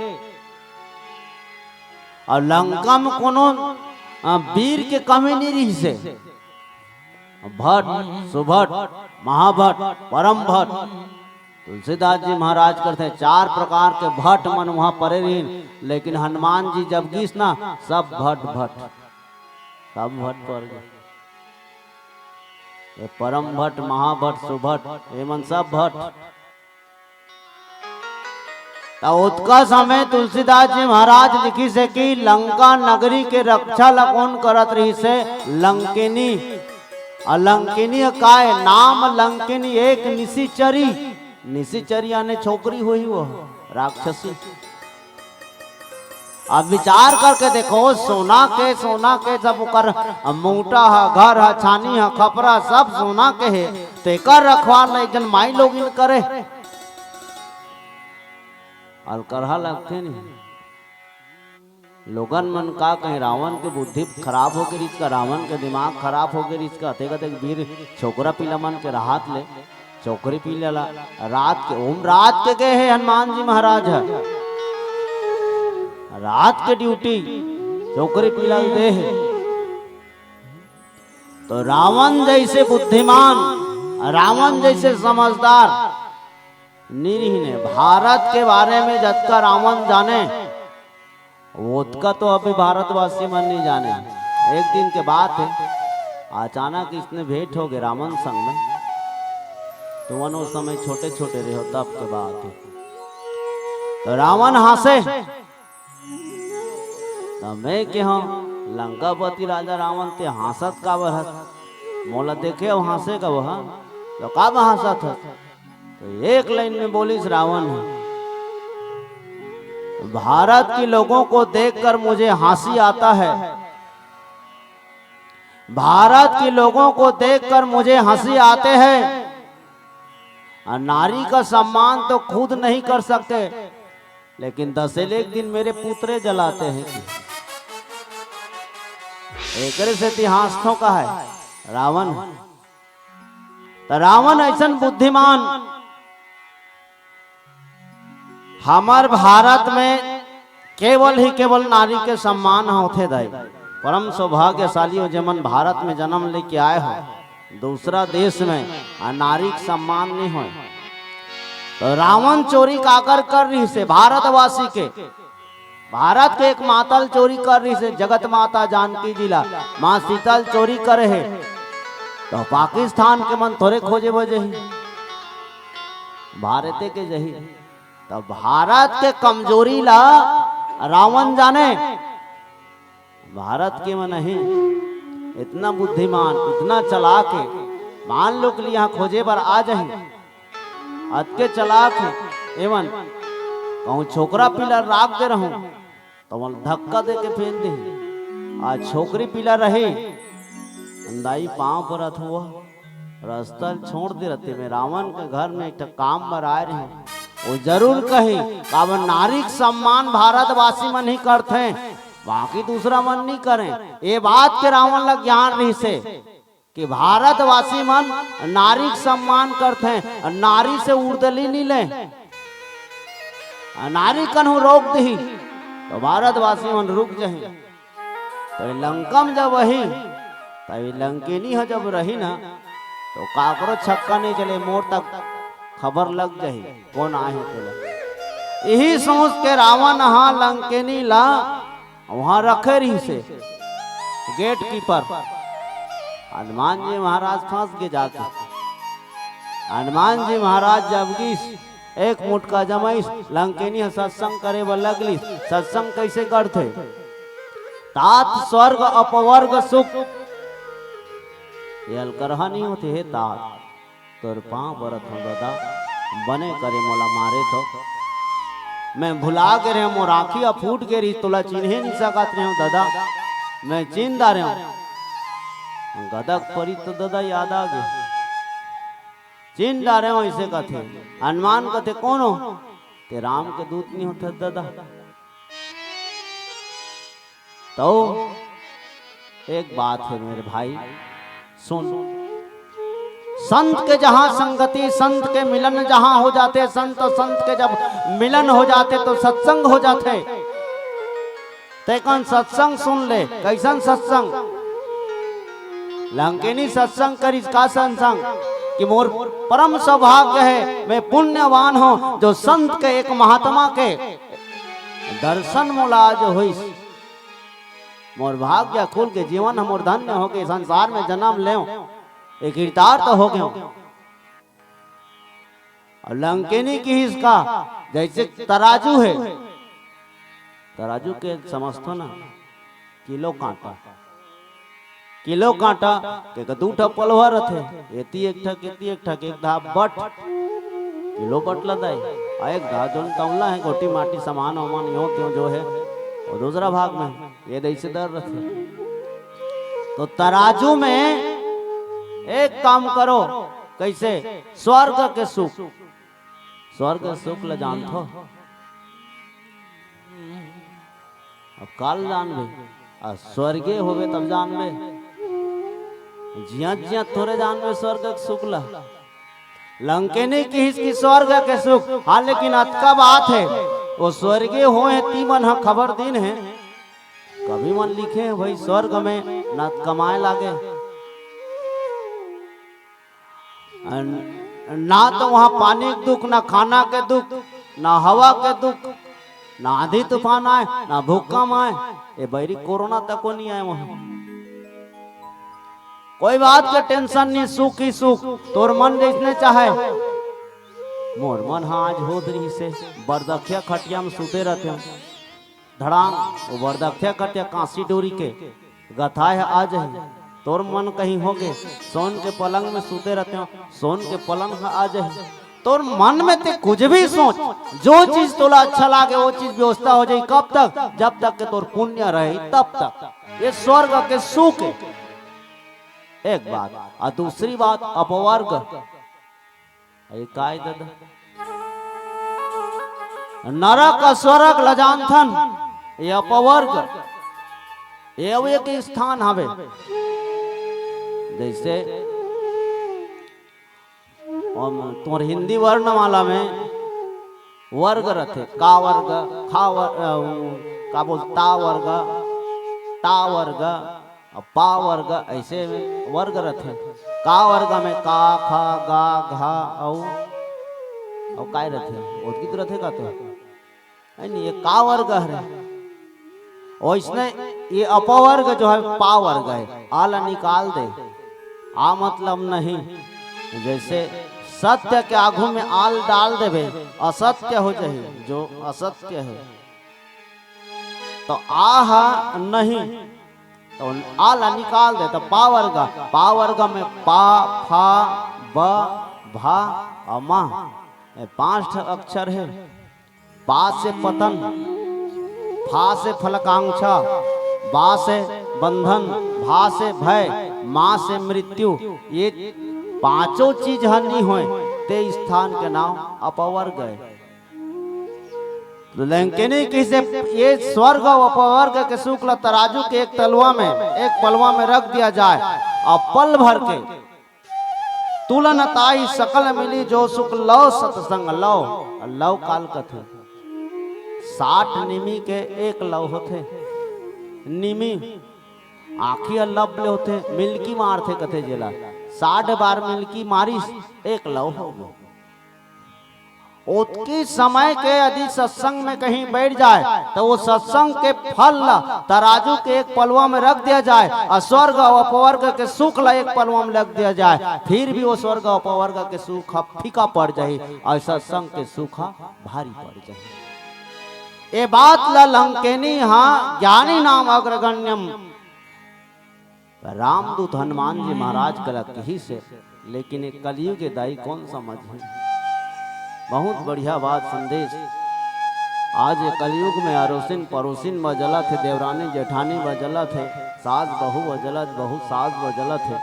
अउ लंका म कोनो, अ, बीर के कमी नइ रिहिसे। भट, सुभट, महाभट, परम भट। तुलसीदास जी महाराज करथे, चार प्रकार के भट मन उहाँ परे रिहिन, लेकिन हनुमान जी जब गिस ना, सब भट भट, सब भट पर गे। ये परम भट, महाभट, सुभट, ये मन सब भट। त ओतका समय तुलसीदास जी महाराज लिखिस हे कि लंका नगरी के रक्षा ल कोन करत रिहिस हे? लंकिनी। अउ लंकिनी ह काय? नाम लंकिनी, एक निशिचरी। निशिचरी यानी छोकरी होही, वो राक्षसी। अब विचार करके देखो, सोना के, सोना के सब ओकर मुंगटा ह, घर ह, छानी ह, खपरा सब सोना के हे, तेकर रखवार ल एक झन माई लोगिन करे। अलकरहा लगथे नहीं। लोगन मन का कहीं, रावण के बुद्धि खराब होगे रिहिस का, रावण के दिमाग खराब होगे रिहिस का, अतेक अतेक बीर छोकरा पिला मन के रहत ले चोकरी पीला ला रात के, ओम रात के गए हे हनुमान जी महाराज ह, रात के ड्यूटी चोकरी पीला ल दे हे। तो रावण जैसे बुद्धिमान, रावण जैसे समझदार निरीह ने भारत के बारे में जतका रावण जाने, ओतका तो अभी भारतवासी मन नहीं जाने। एक दिन के बात है, अचानक इसने भेंट हो गए रावण संग में। तुमन उस समय छोटे छोटे रहे हो, तब के बात है। तो रावण हंसे, तो मैं के हूँ, लंकापति राजा रावण ते हंसत काबर हस? मोला देखे अउ हंसे का वह, तो काबर हंसत हस? तो एक लाइन में बोलिस रावण ह, भारत के लोगों को देखकर मुझे हंसी आता है, भारत के लोगों को देखकर मुझे हंसी आते हैं, और नारी का सम्मान तो खुद नहीं कर सकते, लेकिन दसेले के दिन मेरे पुतरे जलाते हैं। एकरे से इतिहास तो का है रावण। तो रावण ऐसन बुद्धिमान, हमर भारत में केवल ही केवल नारी के सम्मान होथे दाई। परम सौभाग्यशाली हो जेमन भारत में जन्म लेके आए हो, दूसरा देश में आ नारी के सम्मान नहीं होय। तो रावण चोरी काकर कर रहिसे? भारतवासी के, भारत के एक माता ल चोरी कर रहिसे, जगत माता जानकी जी ला, माँ सीता ल चोरी करे हे। तो पाकिस्तान के मन थोरे खोजे बर जही, भारते के जही। तो भारत के कमजोरी ला रावण जाने, भारत के मन ही इतना बुद्धिमान, इतना चालाक हे। मान लो कि यहाँ खोजे बर आ जाही, अतके चालाक हे एमन। कहूँ छोकरा पीला राख दे रहूं, तो ओमन धक्का दे के फेंक दे। आज छोकरी पीला रही, दाई पाँव परत हुआ, रस्ता ल छोड़ दे रहते। मैं रावण के घर में एक ठा काम बर आए रही, वो जरूर कही, काबर नारी के सम्मान भारतवासी मन ही करथे, बाकी दूसरा मन नहीं करे। ये बात के रावण ला ज्ञान रहिसे कि भारतवासी मन नारी के सम्मान करथे, नारी से उर्दली नहीं ले। आ नारी कन्हू रोक दही, तो भारतवासी मन रुक जही। तो लंका में जब वही, तब लंकिनी ह जब रही ना, तो काकरो छक्का नहीं चले, मोर तक खबर लग जही, कौन आए हे तेला। यही सोच के रावण हा लंकिनी ला वहां रखे रहिसे, गेट कीपर। हनुमान जी महाराज फंस गे जाके। हनुमान जी महाराज जब गिस, एक मुटका जमाइस, लंकिनी ह सत्संग करे बर लगलिस। सत्संग कैसे करथे? तात स्वर्ग अपवर्ग सुख। ये अलकरहा नहीं होथे, हे तात, तोर पांव परत हूं ददा, बने करे मोला मारे तो। मैं भुला गे रहेंव, मोर आंखी ह फूट गे रहिस, तोला चिन्हे नहीं सकत रहेंव ददा, मैं चिन्ह डारेंव। गदक परी तो ददा याद आ गे, चिन्ह डारेंव, ऐसे कथे। हनुमान कथे, कौन हो? ते राम के दूत नहीं होथे ददा। तो एक बात है मेरे भाई, सुन, संत के जहां संगति, संत के मिलन जहां हो जाते, संत और संत के जब मिलन हो जाते तो सत्संग हो जाते। ते कन सत्संग सुन ले। कैसन सत्संग? लंकिनी सत्संग करिस। का सत्संग? कि मोर परम सौभाग्य है, मैं पुण्यवान हूं जो संत के, एक महात्मा के दर्शन मोला आज होइस। मोर भाग्य खुल के, जीवन ह मोर धन्य हो के, संसार में जन्म लेंव, एक कृतार्थ हो गेंव। अउ लंकिनी किहिस का, जैसे तराजू हे, तराजू के समझथो ना, किलो कांटा, किलो कांटा के दू ठा पलवा रथे, एती एक ठक, एती एक ठक, एक धा बट, किलो बट ल दाई, अउ एक धा जोन तौला हे, गोटी माटी सामान वामान यो त्यों जो हे, वो दूसरा भाग में, ये दइसे दर रथे। तो तराजू में एक काम करो, कैसे? स्वर्ग के सुख, स्वर्ग के सुख ल जानथो? अब काल जानबे, आ स्वर्गे होबे तब जानबे। जियत जियत थोरे जानबे स्वर्ग के सुख ल। लंकेनी किहिस कि स्वर्ग के सुख। हाँ, लेकिन अतका बात हे, वो स्वर्गीय होय हे, ती मन ह खबर दीन हे। कवि मन लिखे हे, भाई, स्वर्ग में न कमाए लागे, न, ना तो वहाँ पानी के दुख, ना खाना के दुख, ना हवा के दुख, ना आंधी तूफान आए, ना भूकंप आए, ये बैरी कोरोना तको नहीं आए वहाँ। कोई बात के टेंशन नहीं, सुख ही सुख, तोर मन जैसने चाहे। मोर मन ह आज होत रहिसे, बरदखिया खटिया में सुते रहते हो, धड़ांग, वो बरदखिया खटिया कांसी डोरी के गथाए ह आ जाही। तोर मन कहीं होगे, सोन के पलंग में सुते रहते हो, सोन के पलंग ह आ जाही। तोर मन में ते कुछ भी सोच, जो चीज तोला अच्छा लागे, वो चीज व्यवस्था हो जाही। कब तक? जब तक के तोर पुण्य रही, तब तक। ये स्वर्ग के सुख हे। एक बात। और दूसरी बात, अपवर्ग। ये काय दादा? नरक और स्वर्ग ल जानथन, ये अपवर्ग, ये अउ एक स्थान हवे। जैसे हम तोर हिंदी वर्णमाला में वर्ग रथे, का वर्ग, खा वर्ग, अ, का बोल, ता वर्ग, टा वर्ग, अउ पा वर्ग, ऐसे में वर्ग रथे। का वर्ग में का, खा, गा, घा, अउ, अउ काय रथे? ओतकी तो रथे का तो? है नहीं, ये का वर्ग हरे? वैसने ये अपवर्ग जो है, पा वर्ग है, आ ला निकाल दे। आ मतलब नहीं, जैसे सत्य के आगू में आल डाल देबे, असत्य हो जाही, जो असत्य है। तो आ हा नहीं, तो आ ला निकाल दे, तो पा वर्ग, पा वर्ग में पा, फा, ब, भा और मा, ये पांच ठो अक्षर है। पा से पतन, फा से फलकांक्षा, बा से बंधन, भा से भय, मा से मृत्यु। ये पांचों चीज ह नी होय, ते स्थान के नाम अपवर्ग है। तो लंकेनी किहिसे, ये स्वर्ग और अपवर्ग के सुख ला तराजू के एक तलवा में, एक पलवा में रख दिया जाए और पल भर के तुलन ताही सकल मिली जो सुख लव सत्संग लव। लव काला कथे? साठ निमी के एक लव होथे। निमी आँखी ह लब ले होथे, मिलकी मारथे कथे जेला। साठ बार मिलकी मारिस, एक लव हो गयो। ओतकी समय के यदि सत्संग में कहीं बैठ जाए, तो वो सत्संग के फल ला तराजू के एक पलवा में रख दिया जाए और स्वर्ग और अपवर्ग के सुख ला एक पलवा में रख दिया जाए, फिर भी वो स्वर्ग और अपवर्ग के सुख ह फीका पड़ जाही और सत्संग के सुख ह भारी पड़ जाही। ये बात ला लंकेनी हा ज्ञानी नाम अग्रगण्यम रामदूत हनुमान जी महाराज कला किहिसे, लेकिन ये कलयुग के दाई कोन समझही? बहुत बढ़िया बात, संदेश। आज ये कलयुग में अरोसिन परोसिन ब जलत हे, देवरानी जेठानी ब जलत हे, सास बहू ब जलत, बहू सास ब जलत हे,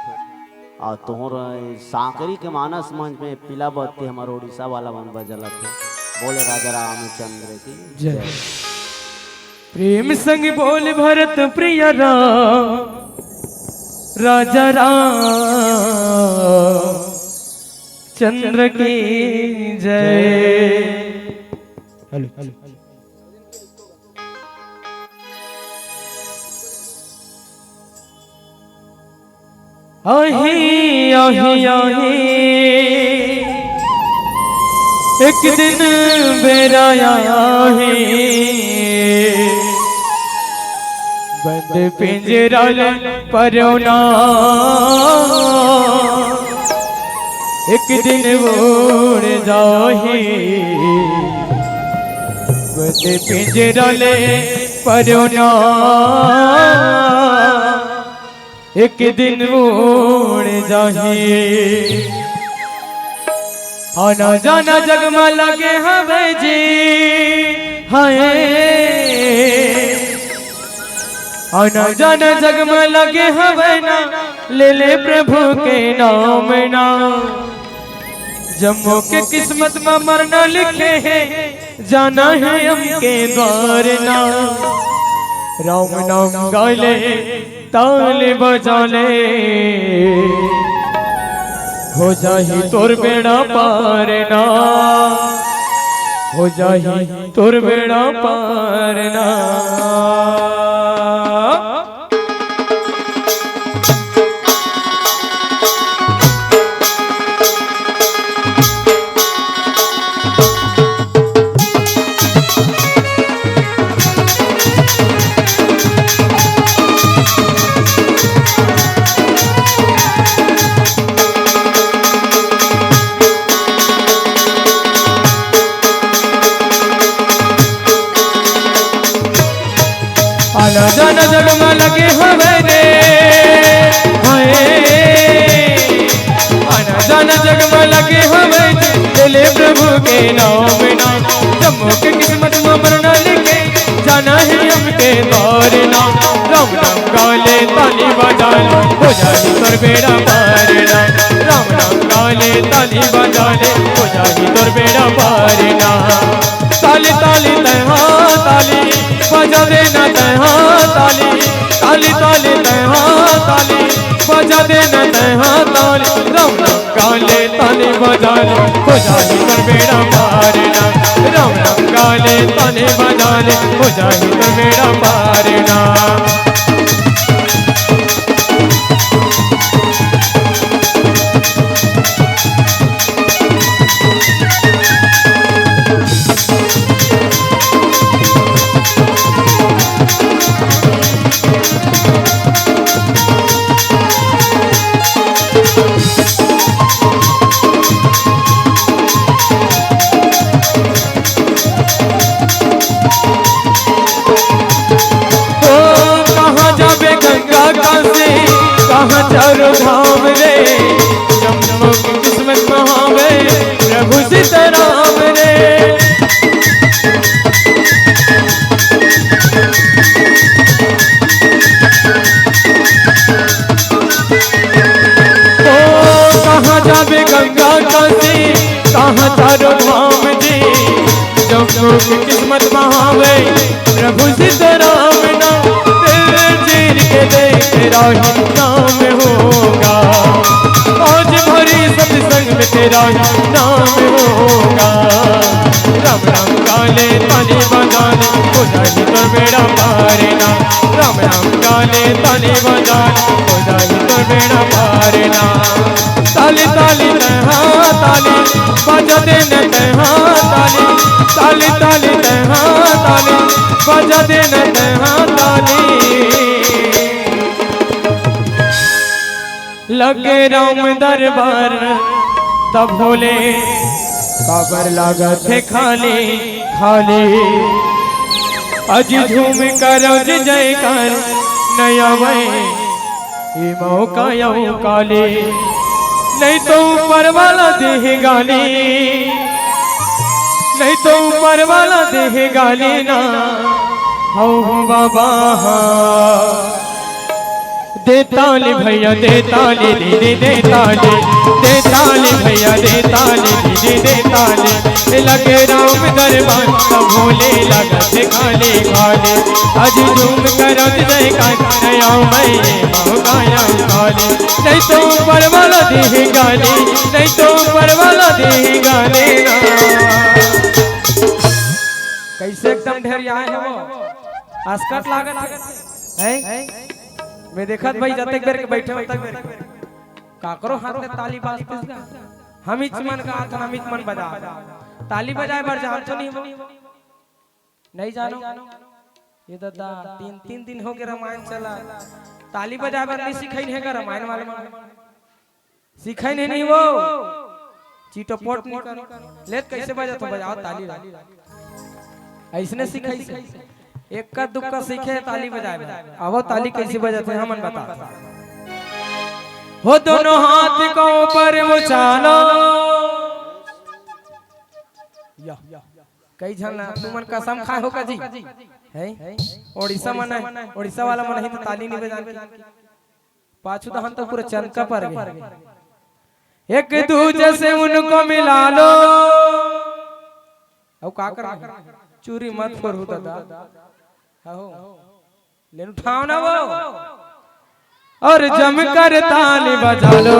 और तोहर सांकरी के मानस मंच में पीला बत्ती हमर उड़ीसा वाला मन ब जलत हे। बोले राजा रामचंद्र की जय। जय। प्रेम संग बोल भरत प्रिय राम, राजा राम चंद्र की जय। हेलो। आही, आही, आही, एक दिन बेरा आही, बंद पिंजरा ले परोना, एक दिन उड़ जाही, बंद पिंजरा ले परोना। एक दिन उड़ जाही। आना जाना जग म लगे हवे जी, हाय। आना जाना जग म लगे हवे ना, ले ले प्रभु के नाम ना। जम्मो के किस्मत म मरना लिखे हे, जाना हे हमके द्वार ना। राम नाम गाले, ताल बजा ले। हो जाही तोर बेड़ा पार ना, हो जाही तोर बेड़ा पार ना। आना जाना जग म लगे हवय रे, हाय। आना जाना जग म लगे हवय रे, ले ले प्रभु के नाम ना। जम्मो के किस्मत म मरना लिखे, जाना हे हमके द्वार ना। राम नाम गा ले ताली बजा ले, हो जाही तोर बेड़ा पार ना। राम नाम गा ले ताली बजा ले, हो जाही तोर बेड़ा पार ना। ताली ताली तैहा ताली, बजा देना तैहा ताली। ताली ताली तैहा ताली, बजा देना तैहा ताली। राम नाम गा ले ताली बजा ले, हो जाही तोर बेड़ा पार ना। राम नाम गा ले ताली बजा ले, हो जाही तोर बेड़ा पार ना। ओ, कहाँ जाबे गंगा काशी, कहाँ चारों धाम रे। जम्मो के किस्मत महावे प्रभु सीताराम रे। ओ, कहाँ जाबे गंगा काशी, कहाँ चारों धाम जी। जम्मो के किस्मत महावे प्रभु सीताराम ना। दिल चीर के देख राही नाम होगा, आज भरी सत्संग में तेरा ही नाम होगा। राम नाम गा ले ताली बजा ले, हो जाही तोर बेड़ा पार ना। राम नाम गा ले ताली बजा ले, हो जाही तोर बेड़ा पार ना। ताली ताली तैहा ताली, बजा देना तैहा ताली। ताली ताली तैहा ताली, बजा देना तैहा ताली। लगे राम दरबार तब भोले, काबर लागत हे खाली खाली। अजी झूम करव जय जयकार, नया वै ए मौका यौ काली। नहीं तो ऊपर वाला देहे गाली, नहीं तो ऊपर वाला देहे गाली ना। हौ हो बाबा हाँ। दे ताली भैया, दे ताली दीदी, दे ताली, दे ताली भैया, दे ताली दीदी, दे ताली। लगे राम दरबार, सब भोले लगत खाली खाली। अजी झूम करत जयकार, नया वै ए मौका यौ काली। नहीं तो ऊपर वाला देहे गाली, नहीं तो ऊपर वाला देहे गाली ना। कैसे एकदम ढेर आए हैं वो, अस्कट लागत है। मैं देखत भाई, जतक बेर के बैठे हो, तक बेर के काकरो हाथ में ताली बाजतिस गा। हम इच मन का हाथ, हम इच मन बजा। ताली बजाए बर जान तो नहीं वो? नहीं जानो? ये दादा, तीन, तीन दिन हो गए रामायण चला। ताली बजाए बर नहीं सिखाइन हे गा रामायण वाले मन? सिखाइन हे नहीं वो? चिटपोट नहीं कर। लेत कैसे बजात हो? बजाओ ताली ला। ऐसने सिखाई से। एक्का दुक्का सीखे ताली बजाए बर। आवो ताली कैसे बजाते हैं, हमन बता। हो दोनों हाथ को ऊपर उछालो। या। कई झन ला, तुमन कसम खाए हो का जी? हैं? उड़ीसा मन है, उड़ीसा वाला मन ही तो ताली नहीं बजान की। पाछू तो हम तो पूरा चनका पर गए। एक दूजे से उनको मिला लो। अब का कर? चूरी मत फोड़ू दादा। हो। लेन उठाओ ना वो। और जमकर ताली बजा लो।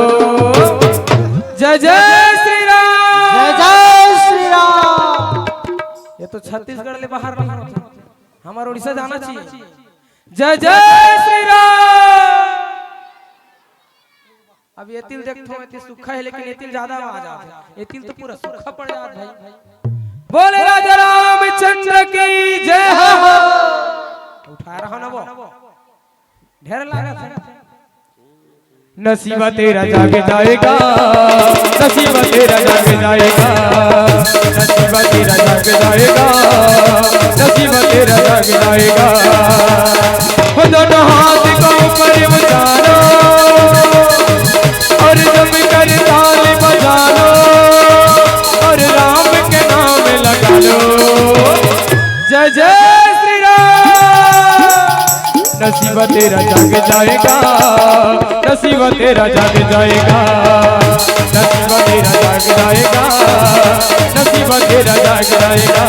जय जय श्री राम। जय जय श्री राम। ये तो छत्तीसगढ़ ले बाहर नहीं होता, हमार उड़ीसा जाना चाहिए। जय जय श्री राम। अब ये तिल देखथो, ये तिल सूखा है, लेकिन ये तिल ज्यादा आवाज आत है। ये तिल तो पूरा सूखा पड़ जात भाई। बोले राजा रामचंद्र की जय हो। उठा रहा ना वो, ढेर लागत है। नसीबा तेरा जाग जाएगा, नसीबा तेरा जाग जाएगा, नसीबा तेरा जाग जाएगा, नसीबा तेरा जाग जाएगा। हो दोनों हाथ को ऊपर उठा लो और जम कर ताल बजा लो और राम के नाम लगा लो। जय जय श्री राम। नसीबा तेरा जाग जाएगा, नसीबा तेरा जाग जाएगा, नसीबा तेरा जाग जाएगा, नसीबा तेरा जाग जाएगा।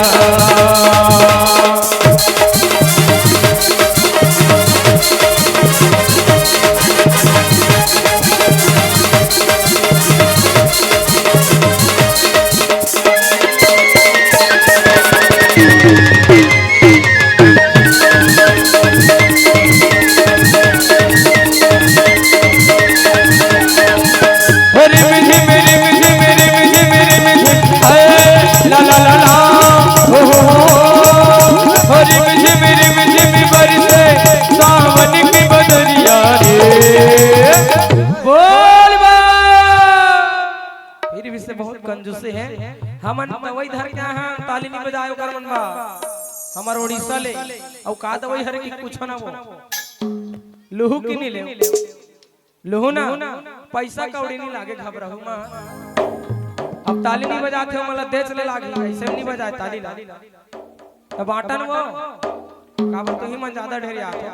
रिम झिम, रिम झिम, रिम झिम, रिम झिम, हाय, ला ला ला ला, हो हो हो। रिम झिम, रिम झिम बरसे सावन की बदरिया रे। बोल बा। फिर भी से बहुत कंजूसी है। हमन तवई धर के आहा, ताली नहीं बजायो कर मन बा। हमार उड़ीसा ले, अउ का दवई हरे कि कुछ ना वो। लुहू की नहीं ले। लुहू ना, पैसा कौड़ी नहीं लागे, घबराहू मा। अब ताली नहीं बजात हे, मला देच ले लागे, ऐसे नहीं बजाए ताली ला। त बांटन वो, काबर तुही मन ज्यादा ढेर आत हो।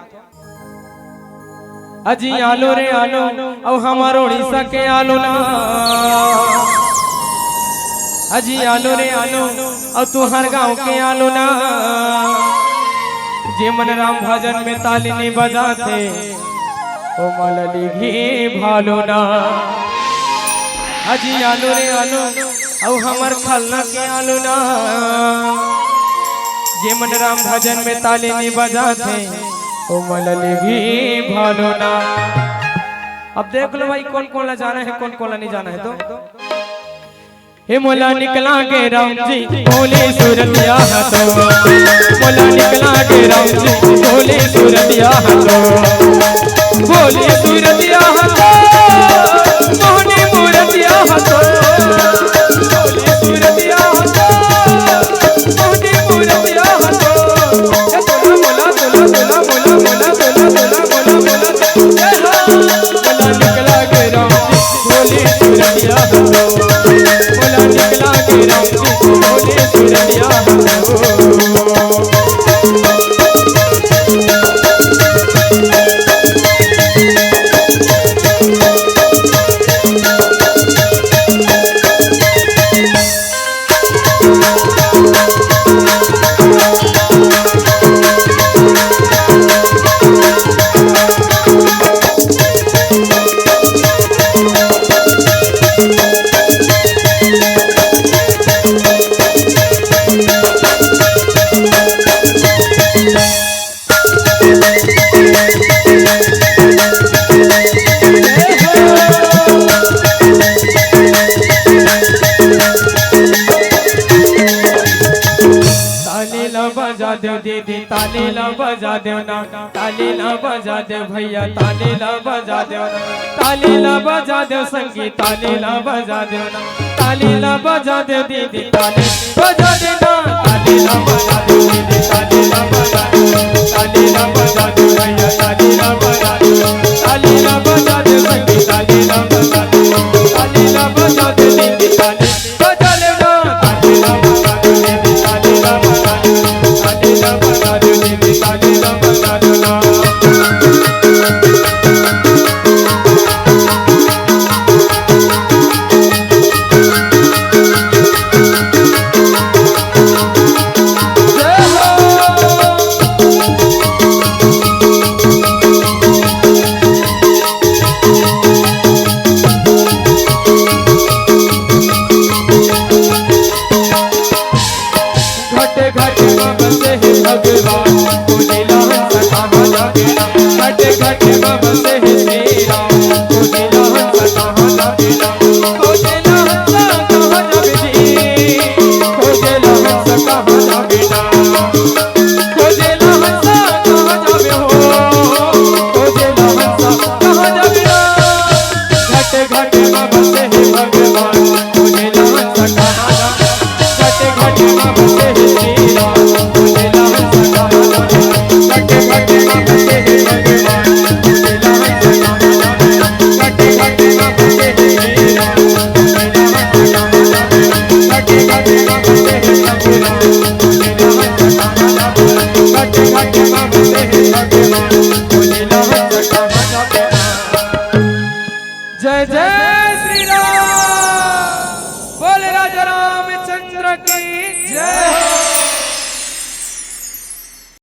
अजी आलू रे आलू, अउ हमार उड़ीसा के आलू ना। अजी आलू रे आलू, अउ तुहर गांव के आलू ना। जे मन राम भजन में ताली नहीं बजाथे, ओ मला लिगी भालू ना। अजी आलू रे आलू, अउ हमर खलना के आलू ना। जे मन राम भजन में ताली नहीं बजाथे, ओ मला लिगी भालू ना। अब देख लो भाई, कौन कौन ला जाना है, कौन कौन ला नहीं जाना है। तो हे मोला निकला के राम जी, भोली सूरतिया हा तो। मोला निकला के राम जी, भोली सूरतिया हा तो। भोली सूरतिया हा तो, मोहनी मूरतिया हा तो। भोली सूरतिया हा तो, मोहनी मूरतिया हा तो। ए तोला मोला, तोला, तोला, मोला, मोला, तोला, तोला, मोला, मोला, ए हा। मोला निकला के राम जी, भोली सूरतिया हा तो। मोला निकला के राम जी, भोली सूरतिया हा तो। ताली ला बजा देव दीदी, ताली ला बजा देव ना, ताली ला बजा देव भैया, ताली ला बजा देव ना, ताली ला बजा देव संगी, ताली ला बजा देव ना, ताली ला बजा देव दीदी, ताली बजा देव ना, ताली ला बजा देव दीदी, ताली ला बजा देव, ताली ला बजा देव भैया, ताली ला बजा देव, ताली ला बजा देव संगी, ताली ला बजा देव, ताली ला बजा देव दीदी, ताली घट घट म बसे हे भगवान, खोजेला हंस कहाँ जाबे राम। घट घट म बसे हे श्री राम, खोजेला हंस कहाँ जाबे राम। खोजेला हंस कहाँ जाबे जी, खोजेला हंस कहाँ जाबे राम। खोजेला हंस कहाँ जाबे हो, खोजेला हंस कहाँ जाबे राम। घट घट म बसे हे भगवान, खोजेला हंस कहाँ जाबे। घट घट म बसे हे श्री राम, खोजेला हंस कहाँ जाबे। घट घट म बसे हे भगवान, खोजेला हंस कहाँ जाबे। घट घट म बसे हे श्री राम, खोजेला हंस कहाँ जाबे। घट घट म बसे हे भगवान, खोजेला हंस कहाँ जाबे। घट घट म बसे हे भगवान, खोजेला हंस कहाँ जाबे। जय जय श्री राम। बोल राजा रामचंद्र की।